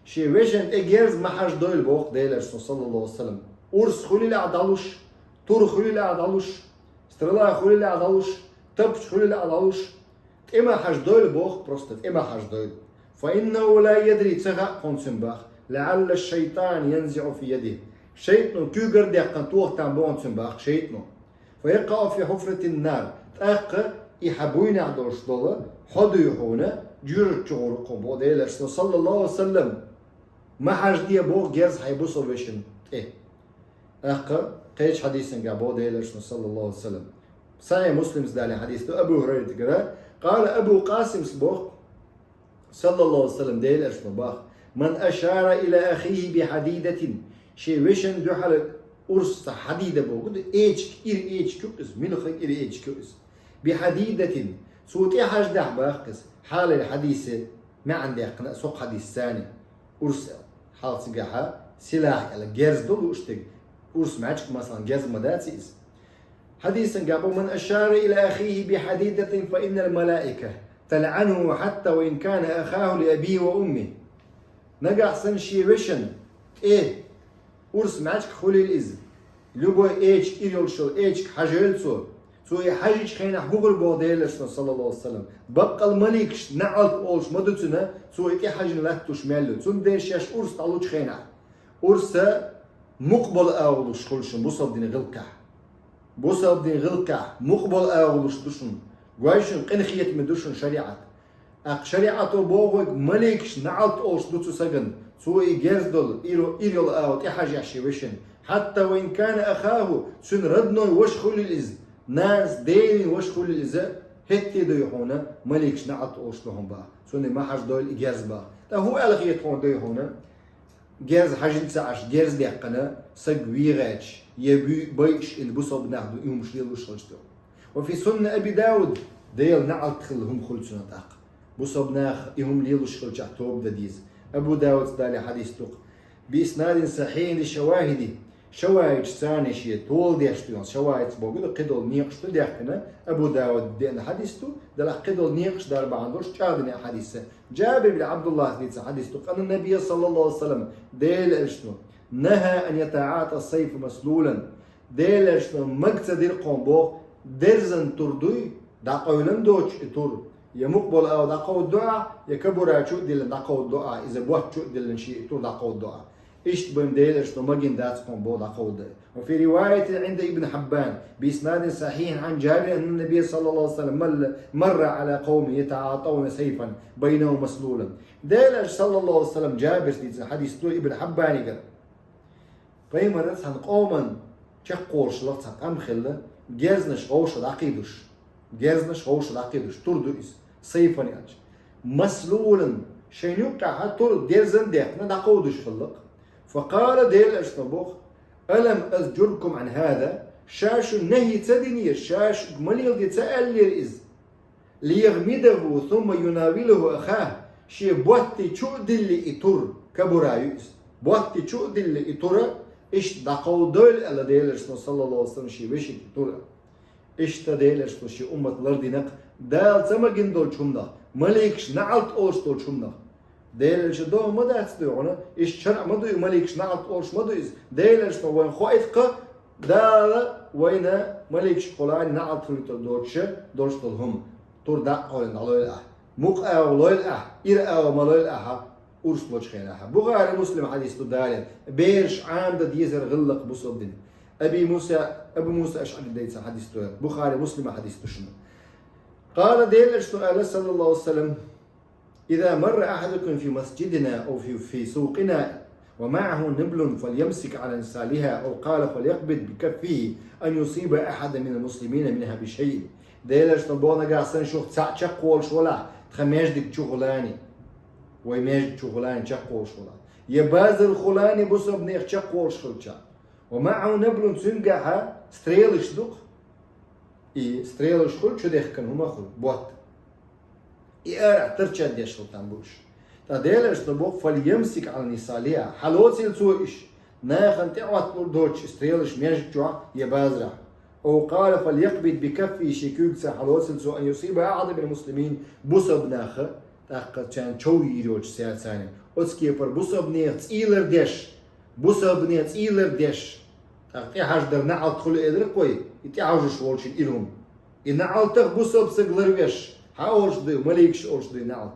шен вешан тӀе герз ма хьажадойла боху Делан Элчано, саллаллаху алейхи ва саллям. Урс хуьлийла ахь дӀалуш, тур хуьлийла ахь дӀалуш, стрела хуьлийла ахь дӀалуш, тапча хуьлийла ахь дӀалуш, тӀе ма хьажадойла боху, просто тӀе ма хьажадойла. «فإنه لا يدري», ца хаьа кхунна цуьнан боху, «لعل الشيطان ينزع في يده». ШайтӀано куьйгара даьккхина тоха там боху цуьнан боху, шайтӀано. «فيقع في حفرة النار». ТӀаккха и хьан буйнахь долуш долу хьо дуй хьуна, жоьжахати чу гӀур кхо боху Делан Элчано, саллаллаху алейхи ва саллям. Ма хьажаде боху герз хьайн бусалба вешан тӀе. ТӀаккха кхечу хьадисан чохь боху Делан Элчано, саллаллаху алейхи ва саллям. Сахьихь Муслимс далийна хьадис ду Абу ХӀурайрагара. Къала Абу Къасимс боху, саллаллаху алейхи ва саллям, Делан Элчано боху: «من أشار إلى أخيه بحديدة». Шен вешан дуьхьал урс, хьадида боху ду, эчиг, ира эчиг ю иза, муьлхха ира эчиг ю иза. «بحديدة». Цо тӀехьаждахь боху иза, хьалхара хьадисан маьӀна даьккхина, со кху хьадисца. Урс аьлла. Хьалха цигахь силахь аьлла герз ду лууш дерг. Урс маьӀчкъа, масалан, герз ма дац иза. Хьадисан чохь боху: «من أشار إلى أخيه بحديدة فإن الملائكة تلعنه حتى وإن كان أخاه لأبيه وأمه». Нагахь санна шен вешан тӀе урс маьӀчкъа хуьлийла иза, любой эчиг, ира йолуш йолу эчиг хьажийла цо. Цо и хьажийчу хенахь хӀун хуьлу боху Делан Элчано, саллаллаху алейхи ва саллям? Баккъала маликаш наӀалт олуш ма ду цуьнан, цо и тӀехьажийна латтош мел ю. Цундела шаьш урс дӀалучу хенахь, урс мукъа болу агӀо луш хуьлу шуна бусалба динан гӀиллакхехь. Бусалба динан гӀиллакхехь мукъа болу агӀо луш ду шуна. Гой шуна, къинхетаме ду шуна шариӀат. ТӀаккха шариӀато бохург, маликаш наӀалт олуш ду цу сагана, цо и герз долу, ира, ира йолу агӀо тӀехьажехь шен вешан. «حتى وإن كان أخاه», цуьнан родной ваша хуьлийла иза, нанас, ден ваша хуьлийла иза, хӀетте а дуй хьуна, маликаш наӀалт олуш ду хьуна боху. Цунна ма хьажадойла и герз боху. ТӀаккха хӀун аьлла хета хьуна дуй хьуна? Герз хьажийна ца Ӏаш, герз даьккхина, саг вен гӀерташ, я буьй-, байъаш, и бусалба нах ду и хӀумаш лелош хилча. «وفي سنن أبي داود», Делан наӀалт хилла хӀума хуьлу цунах тӀаккха. Бусалба наха и хӀума лелош хилчахь тоба дан деза. Абу Дауда далийна хьадис ду-кх. «بإسناد صحيح للشواهد». Шавахидца шен тола деш ду, шавахид бохург ду кхидолу некъаш ду даьккхина, Абу Дауда деана хьадис ду, делахь кхидолу некъаш дар бахьана долуш чӀагӀдина хьадис. Джабир бин Абдуллахьас дийцина хьадис ду-кх: «أن النبي صلى الله عليه وسلم», Делан Элчано, «نهى أن يتعاطى السيف مسلولا». Делан Элчано мага ца дира кхунна боху, дерзан тур дуй, дӀакъевлина доцуш и тур, Я мукъа бола ава дӀакховдадо ахь, я кабура чу а диллина дӀакховдадо ахь, иза ботта чу а диллина шен и тур дӀакховдадо ахь. Иштта бен Делан Элчано магийна дац кхунна боху дӀакховдаде. وفي رواية عند ابن حبان بإسناد صحيح عن جابر أن النبي صلى الله عليه وسلم مل- مر على قوم يتعاطون سيفا بينهم مسلول. Делан Элча, саллаллаху алейхи ва саллям, Джабира дийцина хьадис ду Ибн Хьаббанигара. Пайхамара цхьана къоман чекхволуш лаха цхьа къам хилла, герзнаш вовшах дӀакхийдуш. Герзнаш вовшах дӀакхийдуш. Тур ду иза. Сайфан аьлча. Маслулан, шайна юккъехь тур дерзан а дехна, дӀакховдуш хилла-кх. Факъала, Делан Элчано боху: «Алам азджуркум ан хаза?» Ша шуна нахьи ца динера, ша шуьга ма леладе ца аьллера иза. «Лиягмидаху сумма юнавилаху ахаху», шен ботти чу а дилли и тур, кабура ю иза. Ботти чу а дилли и тура, иштта дӀакховдадойла аьлла Делан Элчано, саллаллаху алейхи ва саллям, шен вешин тура. Иштта Делан Элчано шен уммат лардина-кх, Дала ца магийна долчу хӀуманах, маликаш наӀалт олуш долчу хӀуманах. Делан Элча догӀу ма дац дуй хьуна, иштта шарӀ ма дуй, маликаш наӀалт олуш ма ду иза. Делан Элчано вайна хоуьйту-кх, Дала вайна маликашкахула наӀалт хуьлуьйтур доцуша долуш долу хӀума. Тур дӀа а кхоьллина дӀалойла ахь. Мукъа агӀо лойла ахь, ира агӀо ма лойла ахьа, урс лочу хенахь. Бухари, Муслим хьадис ду далийна. Бераш Ӏамадан дезар гӀиллакх бу со дина. Аби Муса, Абу Муса АшӀари дайца хьадис ду. Бухари, Муслима хьадис ду шуна. Къала, Делан Элчано аьлла, саллаллаху алейхи ва саллям: «Иза марра ахьадукум фи масджидина ау фи, фи сукъина ва маӀаху наблун, фальямсик Ӏала нисалиха, ау къала, фальякъбид би каффихи ан юсиба ахьадан минал муслимина минха би шайъин». Делан Элчано боху, нагахь санна шух цхьаъ чекхволуш валахь, тхан маьждиг чухулани, вай маьждиг чухулани чекхволуш валахь, я базархулани бусалбанех чекхволуш хилча, ва маӀаху наблун, цуьнгахьа стрелаш ду-кх, и стрелаш хуьлу, чудехкина хӀума хуьлу, ботта. И арахь тарча деш хила там бу уьш. Ткъа Делан Элчано боху: «Фальямсик Ӏала нисалиха», хьалоцийла цо уьш, нахана тӀеӀотталур доцуш и стрелаш маьждиг чохь я базарахь. Ау къала, фальякъбид би каффихи, шен куьйгаца хьалоцийла цо, ан юсиба ахьадан минал муслимин, бусалбанех, тӀаккха царна чов йийр йоцуш сацани. Оцу кепара бусалбанех цӀийлар деш, бусалбанех цӀийлар деш, тӀаккха тӀехьаждар наӀалт хуьлу элира-кх вай, и тӀехьажош волчун ира хӀума. И наӀалтах бусалба саг ларвеш, хьан олуш дуй, маликаш олуш дуй наӀалт?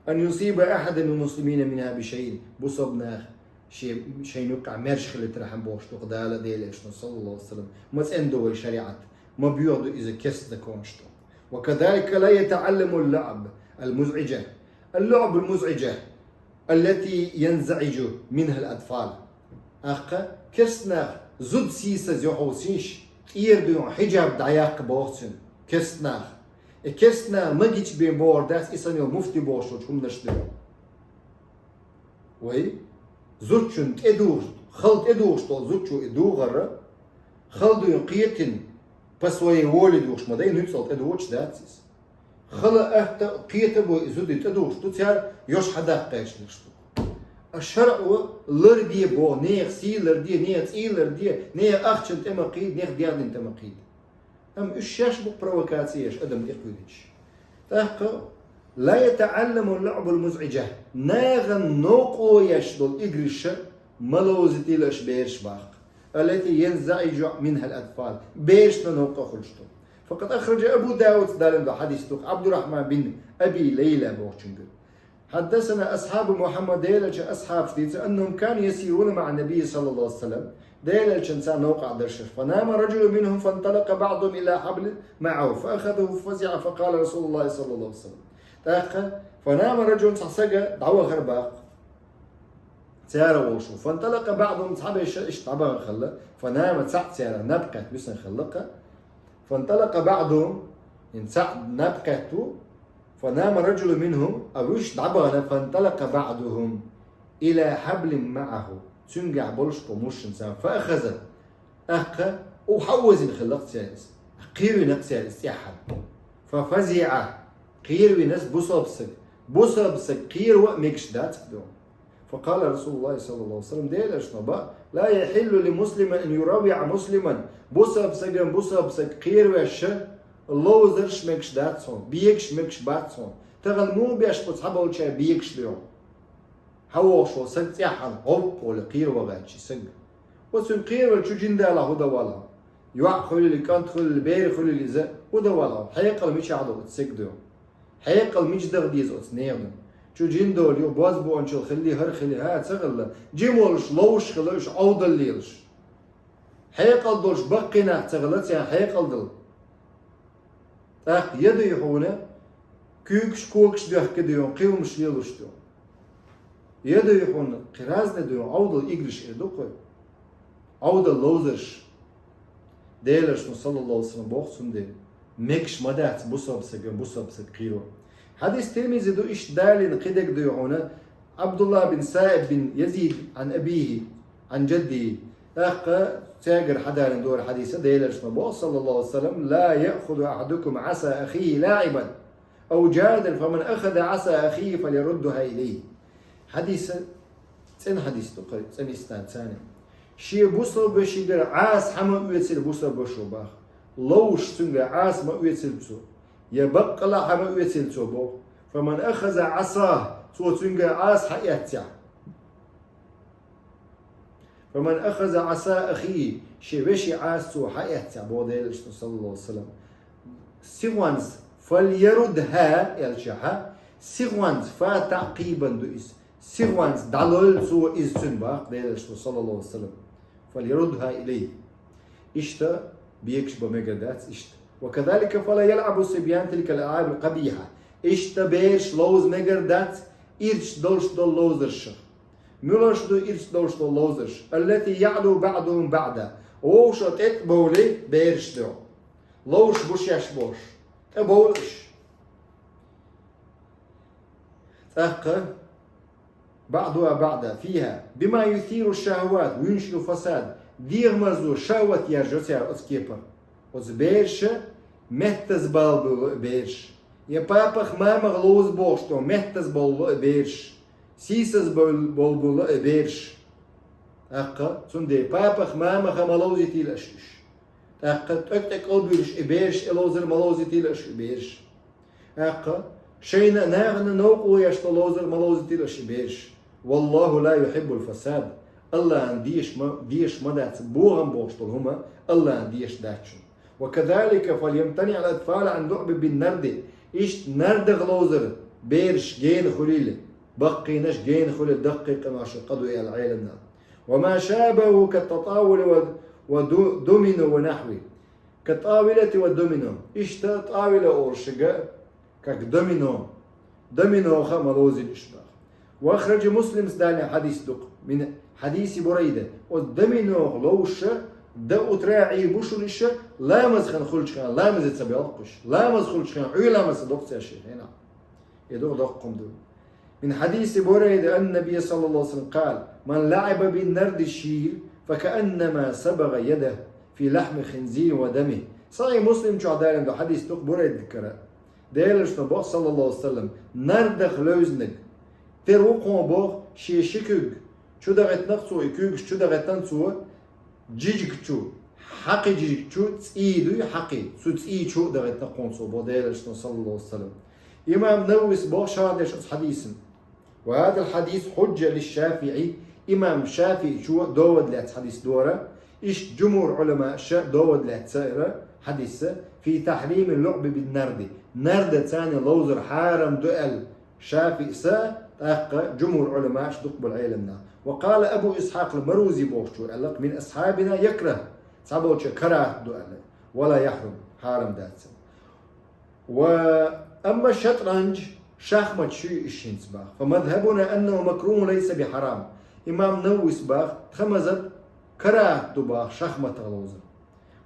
«Ан юсиба ахьадан минал муслимина минха би шайъин», бусалбанех шен, шайна юккъехь маьрша хилийтархьама бохуш ду-кх Дала, Делан Элчано, саллаллаху алейхи ва саллям. Ма цӀена ду вай шариӀат, ма боьха ду иза керста законаш ду. «Ва казалика ла ятаӀалламу аллуӀаб алмузӀижа, аллуӀаб алмузӀижа, аллати янзаӀижу минхал атфал». ТӀаккха керста нах зуда сийсаз йохьу сийша, тӀера дуьйна хьиджаб дӀаяккха боху цуьнан. Керста нах. И керста нах магича бен бохур дац, и санна йолу муфти бохуш йолчу хӀуманаш дуьйна. Вай зудчунна тӀедухуш, хала тӀедухуш долу зудчо и духарра, хала дуьйна кхетина, по своей воле духуш ма дай, нуьцкъала тӀедухуш дац иза. Хала атта кхета а бой, и зуда тӀедухуш ду цара, йош хьадаккха гӀерташ ду. А шаръо ларде боху, нехан сий ларде, нехан цӀий ларде, нехан ахчана тӀе ма кхийда, нехан дегӀнина тӀе ма кхийда. Амма уьш шаьш бу-кх провокаци еш адам тӀекхуьйлуьйтуш. ТӀаккха: «Ла ятаӀалламу аллуӀаб алмузӀижа», нахана новкъарло еш долу играш ма ловзийтийла аша бераш боху-кх. «Аллати янзаӀижу минхал атфал», берашна новкъа хуьлуш ду. Факъад ахража Абу Дауд, далийна долу хьадис ду-кх, Абдуррахман бин Аби Лайла бохучуьнгара. Хьаддасана асхьабу Мухьаммад, Делан Элчан асхьабаш дийцира, аннахум кану ясируна маӀа ннабий, саллаллаху алейхи ва саллям, Делан Элчанца новкъахь дара шаьш. Фанама ражулун минхум фанталакъа баӀдухум ила хьаблин маӀаху, фаахазаху фафазиӀа, факъала расулуллахи, саллаллаху алейхи ва саллям. ТӀаккха, фанама ражулун, цхьа сага дӀавахара боху-кх. Цара волуш ву. Фанталакъа баӀдухум, цхьаберш иштта дӀабаха хилла. Фанама, цхьаъ царах наб кхетта висина хилла-кх. Фанталакъа баӀдухум, хӀинца цхьаъ наб кхетта ву. Фанама ражулун минхум, а вуьш дӀабахана, фанталакъа баӀдухум ила хьаблин маӀаху, цуьнгахь болуш бу мушшин цхьа, фаахаза, тӀаккха, у хьаозийна хилла-кх цара иза, кхеравина-кх цара иза тӀаьххьана. ФафазиӀа, кхеравина-кх бусалба саг, бусалба саг кхерава а мегаш дац-кх дуьйна. Факъала расулуллахи, саллаллаху алейхи ва саллям, Делан Элчано боху: «Ла яхьиллу ли муслимин ан юраввиӀа муслиман», бусалба сагана бусалба саг кхеравеш ловзарш мегаш дац хьуна, бегаш мегаш бац хьуна. Тахана муха беш бу цхьаболчара бегаш дуьйна? Хьан вогӀуш волу саг тӀаьххьана гӀовкх а волий кхераван гӀерташ и саг. Оцуьнан кхеравелла чу жиндала хӀун дан валахь? ЙоӀ хуьлийла, кӀант хуьлийла, бер хуьлийла иза, хӀун дан валахь? Хьекъал мичахь ду оцу саг дуьйна? Хьекъал мича даха деза оцу нехан? Чу жин долу ю, боз буанчул хилли, хӀара хилли, хӀа, ца хилла. Жима волуш, ловзуш хилла уьш, Ӏовдал лелаш. Хьекъал долуш баккхий нах ца хилла, царна хьекъал дала. ТӀаккха я дуй хьуна, куьйгаш, когаш доьхкина дуй хьуна, кхин хӀумнаш лелош дуй хьуна. Я дуй хьуна, кхин разный дуй хьуна, Ӏовдал играш эр ду-кх вай. Ӏовдал ловзарш. Делан Элчано, саллаллаху алейхи ва саллям, боху цундела: мегаш ма дац бусалба стага бусалба стаг кхеро. Хьадис Тирмизи ду, иштта далийна кхидерг дуй хьуна, Абдуллах бин Саиб бин Язид, Ӏан абийхи, Ӏан жаддихи. ТӀаккха цаьргара хьадалийна дора хьадис, Делан Элчано боху, саллаллаху алейхи ва саллям: «لا يأخذ أحدكم عصا أخيه لاعبا أو جهادا، فمن أخذ عصا أخيه فليردها إليه». Хьадис, цӀена хьадис ду-кх, цӀена истанцани. Шен бусалба вешигара Ӏаса хьа ма оьцийла бусалба вашо боху. Ловзуш цуьнгара Ӏаса ма оьцийла цо. Я баккъала хьа ма оьцийла цо боху. «فمن أخذ عصاه», цо цуьнгара Ӏаса хьаэцнехь. «فمن أخذ عصا أخيه», шен вешин Ӏаса цо хьаэцнехь, боху Делан Элчано, саллаллаху алейхи ва саллям. Сихонца, «فليردها» аьлчахьа, сихонца, фа таӀкъибан ду иза. Сихонца дӀалойла цо иза цуьнан боху Делан Элчано, саллаллаху алейхи ва саллям. «فليردها إليه». Иштта бегаш бан мегар дац иштта. «وكذلك فلا يلعب الصبيان تلك الألعاب القبيحة». Иштта бераш ловза мегар дац ирча долуш долу ловзаршах. Муьлш ду ирча долуш долу ловзарш? «التي يعلو بعضهم بعضا». Вовшашна тӀе а бовлий бераш дуй хьуна. Ловзуш бу шаьш бохуш. ТӀе бовлу уьш. ТӀаккха «بعضها بعضا فيها بما يثير الشهوات وينشئ الفساد». ДегӀамазо шахӀват яржо цара оцу кепара. Оцу бераша меттаза балбуьйлу и бераш. Я папах, мамах ловза бохуш долу меттаза бовлу и бераш. Сийсаза бовл-, болбуьйлу и бераш. ТӀаккха цундела папах, мамаха ма ловзийтийла аша уьш. ТӀаккха тӀе-тӀе кӀалбуьйлуш и бераш, и ловзар ма ловзийтийла аша и бераш. ТӀаккха шайна а, нахана а новкъарло еш долу ловзар ма ловзийтийла аша и бераш. «والله لا يحب الفساد». АллахӀана дезаш ма, дезаш ма дац бохам бохуш долу хӀума, АллахӀана дезаш дац шуна. «وكذلك فليمتنع الأطفال عن اللعب بالنرد». Иштта нардах ловзар бераш гена хуьлийла, баккхийнаш гена хуьлийла, даккхий къинош къа ду аьлла Ӏеламнаха. «وما شابه كالتطاول و، ودو، دومينو ونحوه». «كالطاولة والدومينو». Иштта тӀавила олуш шуьга, как домино. Доминоха а ма ловзийла уьш боху. «وأخرج مسلم», далийна хьадис ду-кх, мин хьадиси Бурайда. Оцу доминох ловзуш, до утра Ӏийр бу шуна уьш, ламаз хан хуьлучу хенахь, ламазе ца боьлху уьш. Ламаз хуьлучу хенахь, Ӏуьйра ламаз ца до-кх цара шен хенахь. И ду доккхум ду. «من حديث بريدة أن النبي صلى الله عليه وسلم قال: من لعب بالنرد», шийла, «فكأنما صبغ يده في لحم خنزير ودمه». Сахьихь Муслим чохь далийна ду хьадис ду-кх Бурайдагара. Делан Элчано боху, саллаллаху алейхи ва саллям, нардах левзинарг тера ву кхуна боху, шен ши куьг чу дахийтина-кх цо, и куьйгаш чу дахийтина цо, жижиг чу, хьакхи жижиг чу, цӀий дуй хьакхи, цу цӀий чу а дахийтина кхуна цо боху Делан Элчано, саллаллаху алейхи ва саллям. Имам Нававис боху шархь деш оцу хьадисана: «وهذا الحديث حجة للشافعي». Имам ШафиӀичо довод лаьцна хьадис дора, иштта жумхӀур Ӏуламаша довод лаьцна цара хьадисса: «في تحريم اللعب بالنرد». Нарда царна ловзар хьарам ду аьлла, ШафиӀис, тӀаккха жумхӀур Ӏуламаш дукха болу Ӏеламнах. «وقال أبو إسحاق المروزي», бохучо аьлла-кх: «من أصحابنا يكره», цхьаболчо карахӀат ду аьлла, «ولا يحرم», хьарам дац. «وأما الشطرنج», шахматаш ю уьш хӀинца боху, «فمذهبنا أنه مكروه ليس بحرام». Имам Нававис боху, тхан мазхӀаб карахӀат ду боху шахматах ловзар.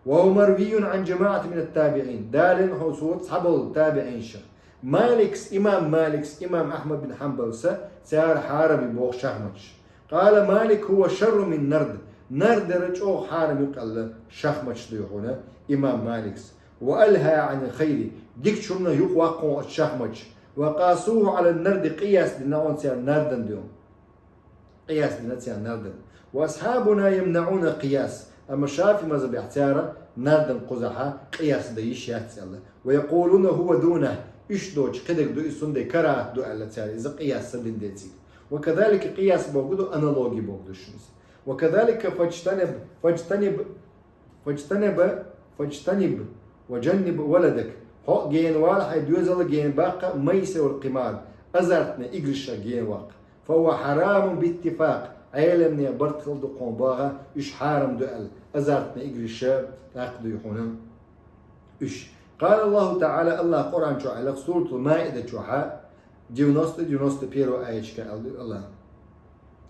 «وهو مروي عن جماعة من التابعين». Далийна хьуна цо цхьаболу табиӀинех. Маликс, имам Маликс, имам Ахьмад бин Хьанбалс, цара хьарам ю боху шахматаш. «قال مالك: هو شر من النرد». Нард дара чӀогӀа хьарам ю аьлла шахматаш, дуй хьуна имам Маликс. «وألهى عن الخير». Дикачу хӀуманах юкъаваккха оцу шахматаш. «وقاسوه على النرد», къияс дина оцу цара нардан, дуй хьуна. Къияс дина цара нардан. «وأصحابنا يمنعون القياس». Амма ШафиӀи мазхӀабехь цара нардан кхузахь къияс дан йиш яц аьлла. «ويقولون هو دونه». Уьш доцуш кхидерг ду иза, цундела карахӀат ду аьлла цара иза къияс ца дина деций. «وكذلك», къияс бохург ду аналоги бохург ду шуна иза. «وكذلك فاجتنب، فاجتنب، فاجتنب، فاجتنب وجنب ولدك». Хьо гена вала, хьай доьзал гена баккха, майсир вал къимар, азартни играш гена ваккха. فهو حرام باتفاق, Ӏеламнехан барт хилла ду кхуна баха, уьш хьарам ду аьлла, азартни играш тӀаккха дуй хьуна уьш. قال الله تعالى, Аллах Къуръан чу аьлла, Суратул Маида чухьа, девяносто, девяносто первый аяташка аьлла Аллах: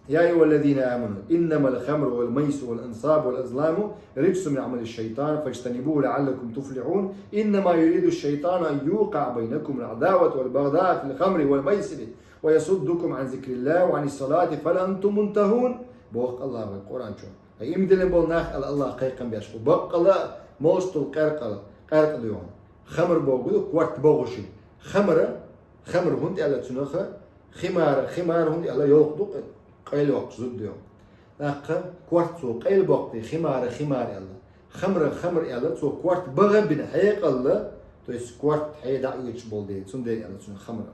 يا أيها الذين آمنوا إنما الخمر والميسر والأنصاب والأزلام رجس من عمل الشيطان فاجتنبوه لعلكم تفلحون إنما يريد الشيطان أن يوقع بينكم العداوة والبغضاء في الخمر والميسر ويصدكم عن ذكر الله وعن الصلاة فهل أنتم منتهون. Боху Аллах вай Къуръан чу. Ай, им дилла болу нах аьлла Аллах кхайкхам беш бу. Баккъала молуш долу къаьркъа, къаьркъа ду хьуна. Хамр боху ду, корта бохуш. Хамра, хамр хӀунда аьлла цунах, химара, химара хӀунда аьлла, йолх ду, къайла йоккхуш зуда ду. ТӀаккха корта цо къайла боккху, химара, химара аьлла. Хамра, хамра аьлла, цо корта баха бина хьекъалла, то есть корта хье дӀа а оьцуш болу дела, цундела аьлла цунах хамра.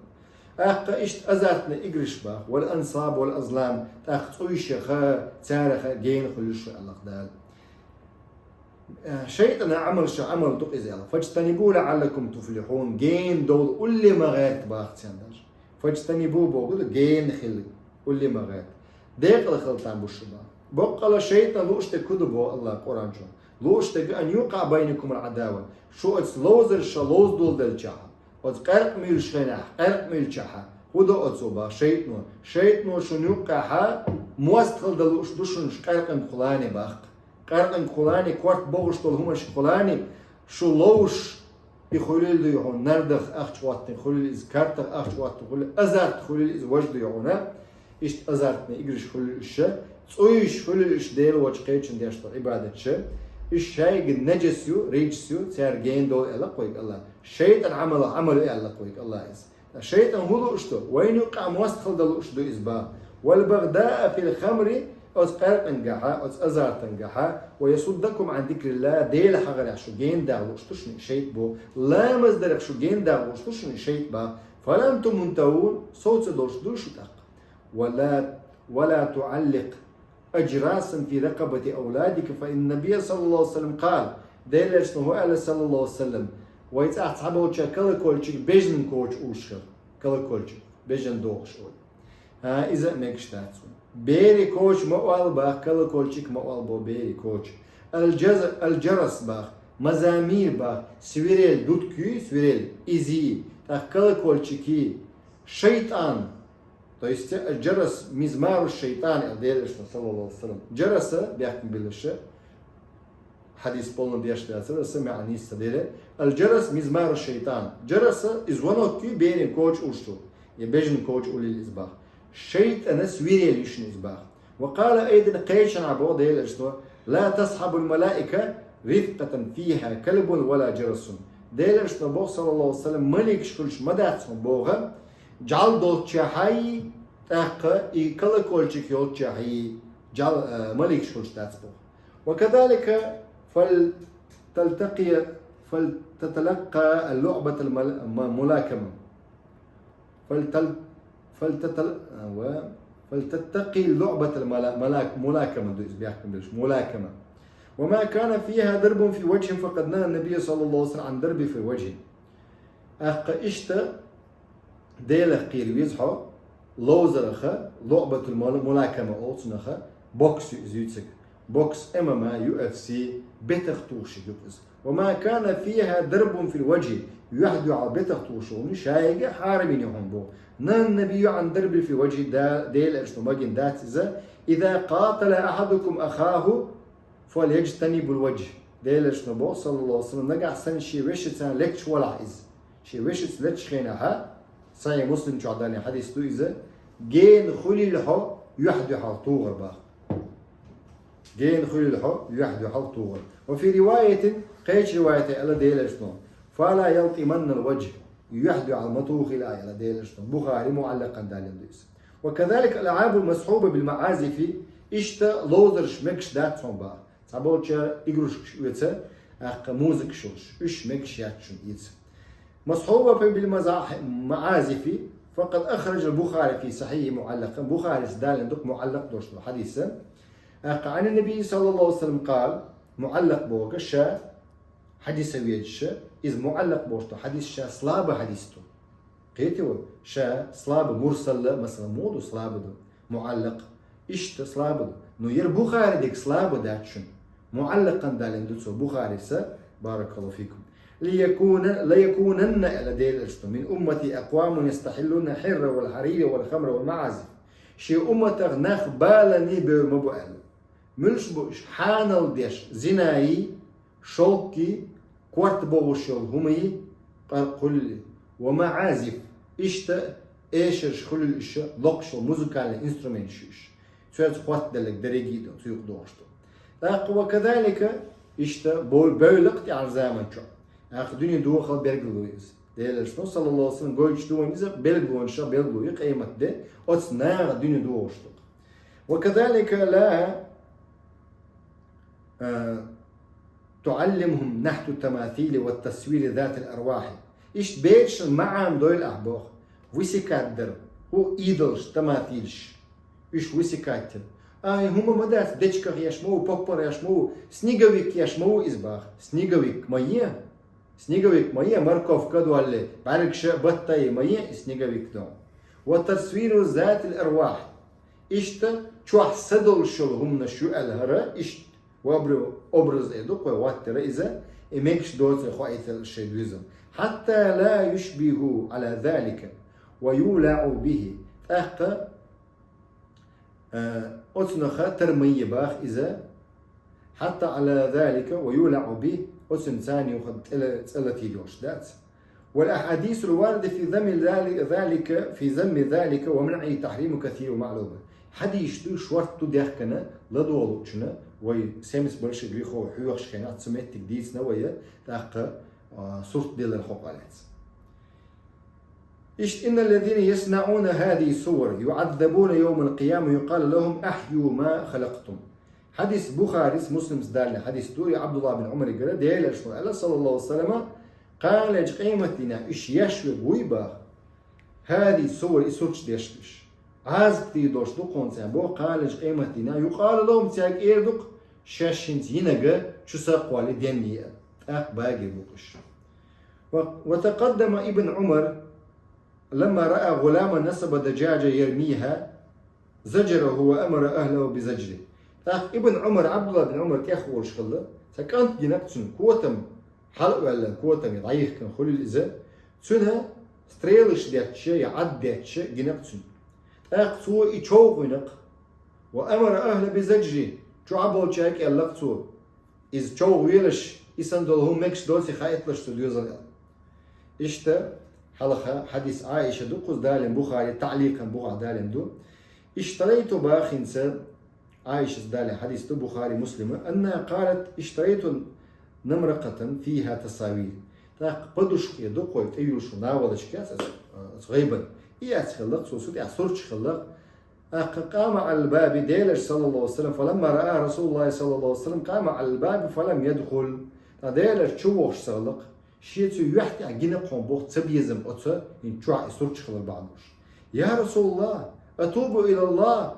ТӀаккха иштта азартни играш баха, вал ансаб, вал азлам, тӀаккха цӀуйшаха, цараха гена хуьлуш шу аьллах Дала. Э, шайтӀана Ӏамал ша Ӏамал ду иза аьлла. فاجتنبوه لعلكم تفلحون. Гена довла улле ма гӀерта баха царна даже. فاجتنبوه боху ду гена хила, улле ма гӀерта. Декъала хила там бу шу баха. Баккъала шайтӀан лууш дерг хӀун ду боху Аллах Къуръан чу. Лууш дерг أن يوقع بينكم العداوة. Шу оцу ловзарша ловзадолу делчахьа. Оцу къаьркъа муьйлуш хенахь, къаьркъа муьйлучахьа. ХӀун до оцо баха шайтӀано? ШайтӀано шуна юккъехьа мост хила дан лууш ду шуна шу къаьркъанга кхулане баха. Къаьркъанга кхулане, корта бохуш долу хӀуманашка кхулане, шу ловзуш, и хуьлийла дуй хьуна, нардах ахча хӀоттина хуьлийла иза, картах ахча хӀоттина хуьлийла, азарт хуьлийла иза важа дуй хьуна. Иштта азартни играш хуьлийла уьш ша, цӀуйш хуьлийла уьш Дела воцчу кхечун деш долу Ӏибадат ша. Уьш шайга наджас ю, рийчас ю, цара гена довла аьлла кхойга Аллах. ШайтӀан Ӏамал, Ӏамал ю аьлла кхойга Аллах иза. ШайтӀан хӀун лууш ду? Вайна юккъехь мост хила дан лууш ду иза баха. والبغضاء في الخمر, оцу къаьркъангахьа, оцу азартангахьа, ويصدكم عن ذكر الله, Дела хьахарехь шу гена даха лууш ду шуна и шайтӀа боху. Ламаз дарах шу гена даха лууш ду шуна и шайтӀа баха. فهل أنتم منتهون, сов ца долуш ду шу тӀаккха. ولا، ولا تعلق أجراسا في رقبة أولادك فإن النبي صلى الله عليه وسلم قال, Делан Элчано хӀун аьлла, саллаллаху алейхи ва саллям, вай цӀахь цхьаболчара колокольчик бежанан коча уллуш хилла. Колокольчик, бежан дохуш олу. ХӀа, иза а мегаш дац хьуна. Берийн коча ма олу баха, колокольчик ма олу боху берийн коча. Аль-джаз-, аль-джарас баха, мазамир баха, свирель, дудка юй, свирель, иза йий, тӀаккха колокольчик йий, шайтӀан. То есть, аль-джарас мизмару шайтӀан аьлла Делан Элчано, саллаллаху алейхи ва саллям. Джараса бехкам биллаша, хьадис полно деш дацара, аса маьӀна нийса ца дели. Аль-джарас мизмару шайтӀан. Джараса и звонок ю берийн коча уллуш ду. Я бежанан коча уллийла иза баха. ШайтӀана свирель ю шуна иза баха. وقال أيضا, кхечанхьа боху Делан Элчано: لا تصحب الملائكة رفقة فيها كلب ولا جرس. Делан Элчано боху, саллаллаху алейхи ва саллям, маликаш хуьлуш ма дац хьуна боху, жӀаьла долччехьа йий, тӀаккха и колокольчик йолччехьа йий, жӀаьла, э, маликаш хуьлуш дац боху. وكذلك فلتلتقي، فلتتلقى اللعبة المل-، م-، ملاكمة. فلتل-، فلتتل-، و-، فلتتقي اللعبة الملا-، ملاك-، ملاكمة ду иза бехкам биллаш, ملاكمة. وما كان فيها ضرب في وجه فقد نهى النبي صلى الله عليه وسلم عن الضرب في الوجه. ТӀаккха иштта Делах кхийра веза хьо, ловзараха, луъбатул мала-, мулакама олу цунаха, бокс ю иза юьйцург. Бокс, М М А, Ю Эф Си, бетах тухуш ю иза. وما كان فيها ضرب في الوجه, юьхь-дуьхьал бетах тухуш волу шайга хьарам йина хьуна боху. نهى النبي عن الضرب في الوجه, да-, Делан Элчано магийна дац иза. إذا قاتل أحدكم أخاه فليجتنب الوجه. Делан Элчано боху, саллаллаху алейхи ва саллям, нагахь санна шен вешица летташ валахь иза. Шен вешица летташ хенахьа, Сахьихь Муслим чохь далийна хьадис ду иза, гена хуьлийла хьо юьхь-дуьхьал тухар боху. Гена хуьлийла хьо юьхь-дуьхьал тухар. وفي رواية, кхечу риваятехь аьлла Делан Элчано: فلا يلطمن الوجه, юьхь-дуьхьал ма тухийла аьлла Делан Элчано. Бухари муъаллакъан далийна ду иза. وكذلك الألعاب المصحوبة بالمعازف, иштта ловзарш мегаш дац хьуна боху. Цхьаболчара игрушкаш оьцу, тӀаккха музыкаш йолуш, уьш мегаш яц шуна иза. مصحوبة بالمزا-، معازف, فقد أخرج البخاري في صحيحه معلقا, Бухарис далийна ду-кх муъаллакъ долуш долу хьадис. ТӀаккха عن النبي صلى الله عليه وسلم قال, муъаллакъ боху ша, хьадис а везаш, иза муӀаллакъ бохуш ду хьадис ша слабый хьадис ду. Кхетий вай, ша слабый, мурсал а, масала, муха ду слабый ду, муӀаллакъ, иштта слабый ду. Ну, ер Бухари дерг слабый дац шуна. МуӀаллакъан далийна ду цо Бухарис, баракаллаху фикум. ليكون، ليكونن, аьлла Делан Элчано, من أمتي أقوام يستحلون الحر والحرير والخمر والمعازف. Шен умматах нах баланна бевр ма бу аьлла. Муьлш бу уьш? Хьанал деш, зинаи, шовкти, корта богӀуш йолу хӀумаи, къаркъулли, ва маӀазиф, иштта эшарш хуьлийла уьш, локхуш йолу музыкальный инструменташ ю уьш. Цуьнца хоттаделларг дерриге а ду, цу юкъа догӀуш ду. ТӀаккха ва казалика, иштта бо-, бевлла-кх тӀаьхьарчу заман чохь. ТӀаккха дуьне дохал билгало иза. Делан Элчано, саллаллаху алейхи ва саллям, гойтуш ду вайна иза, билгалонаш билгало ю къематде, оцу наха дуьне дохуш ду-кх. وكذلك لا، آه، تعلمهم نحت التماثيل والتصوير ذات الأرواح. Иштта бецашна ма Ӏамадойла ахь боху высекать дар, хӀу идолаш, таматилаш. Уьш высекать дар. Ай, хӀума ма дац, дечках еш ма ву, поппарх еш ма ву, снеговик еш ма ву иза баха. Снеговик ма е. Снеговик ма е, морковка а долле, бӀаьргаш а, баттахь а ма е и снеговик дон. وتصوير ذات الأرواح. Иштта чохь са долуш йолу хӀуманаш ю аьлла хӀара, иштта обра-, образ эр ду-кх вай, хӀоттийра иза, и мегаш доцург хоуьйтура шайн доьзал. حتى لا يشبه على ذلك ويولع به. ТӀаккха, э, оцунах тар ма е баха иза, حتى على ذلك ويولع به, оцунна царна юха цӀе ла-, цӀе латийла йолуш дац. والأحاديث الواردة في ذم ذلك، ذلك، في ذم ذلك ومنعه تحريم كثير معلوم. Хьадисаш ду, шорта ду дехкина, ладогӀа луучунна, вай семьдесят больших грехов хьоьхуш хенахь цу меттиг дийцина вай, тӀаккха, а, сурт диллар хӀокху лаьцна. Иштта, إن الذين يصنعون هذه الصور يعذبون يوم القيامة ويقال لهم أحيوا ما خلقتم. Хьадис Бухарис, Муслимс далийна хьадис ду, и Абдулла бин Умаригара, Делан Элчано аьлла, саллаллаху алейхи ва саллама, кханалерчу къематдийнахь уьш еш верг вуй баха, хӀара и сувар, и сурташ деш уьш. Ӏазап дийр долуш ду кхунна царна боху кханалерчу къематдийнахь, يقال لهم, цаьрга эр ду-кх, шаьш хӀинца йинарг чу са а кхоллий денъе аьлла. ТӀаккха багийр бу-кх уьш. و، وتقدم ابن عمر لما رأى غلاما نصب دجاجة يرميها زجره وأمر أهله بزجره. ТӀаккха Ибн Ӏумар, Ӏабдулла бин Ӏумар тӀехволуш хилла, цхьа кӀант гина-кх цуьнан, котам хьала а ваьлла, котам я дӀайихкина хуьлийла иза, цуьнан стрелаш детташ я, я Ӏад детташ гина-кх цуьнан. ТӀаккха цо и човхавина-кх, وأمر أهله بزجره, чохь болчаьрга аьлла-кх цо, иза човхавелаш, и санна долу хӀума мегаш доций хаийталаш цу доьзална аьлла. Иштта, хьалха хьадис Ӏаиша ду, кхуза далийна Бухари, таӀликъан бухахь далийна ду. اشتريت, баха хӀинца Ӏаишас далийна хьадис ду, Бухари, Муслима, أنها قالت: اشتريت نمرقة فيها تصاوير. ТӀаккха подушка эр ду-кх вай, тӀе юьллуш йолу наволочка яц аса, аса гӀайбан. И яц хилла-кх цо, цу тӀехь сурташ хилла-кх. ТӀаккха قام على الباب, Делан Элча, саллаллаху алейхи ва саллам, فلما رآها رسول الله صلى الله عليه وسلم قام على الباب فلم يدخل. ТӀаккха Делан Элча чу вогӀуш ца хилла-кх, шен цу юьхь тӀехь гина-кх хьуна боху цабезам оцу хӀинца чохь и сурташ хилар бахьана долуш. يا رسول الله، أتوب إلى الله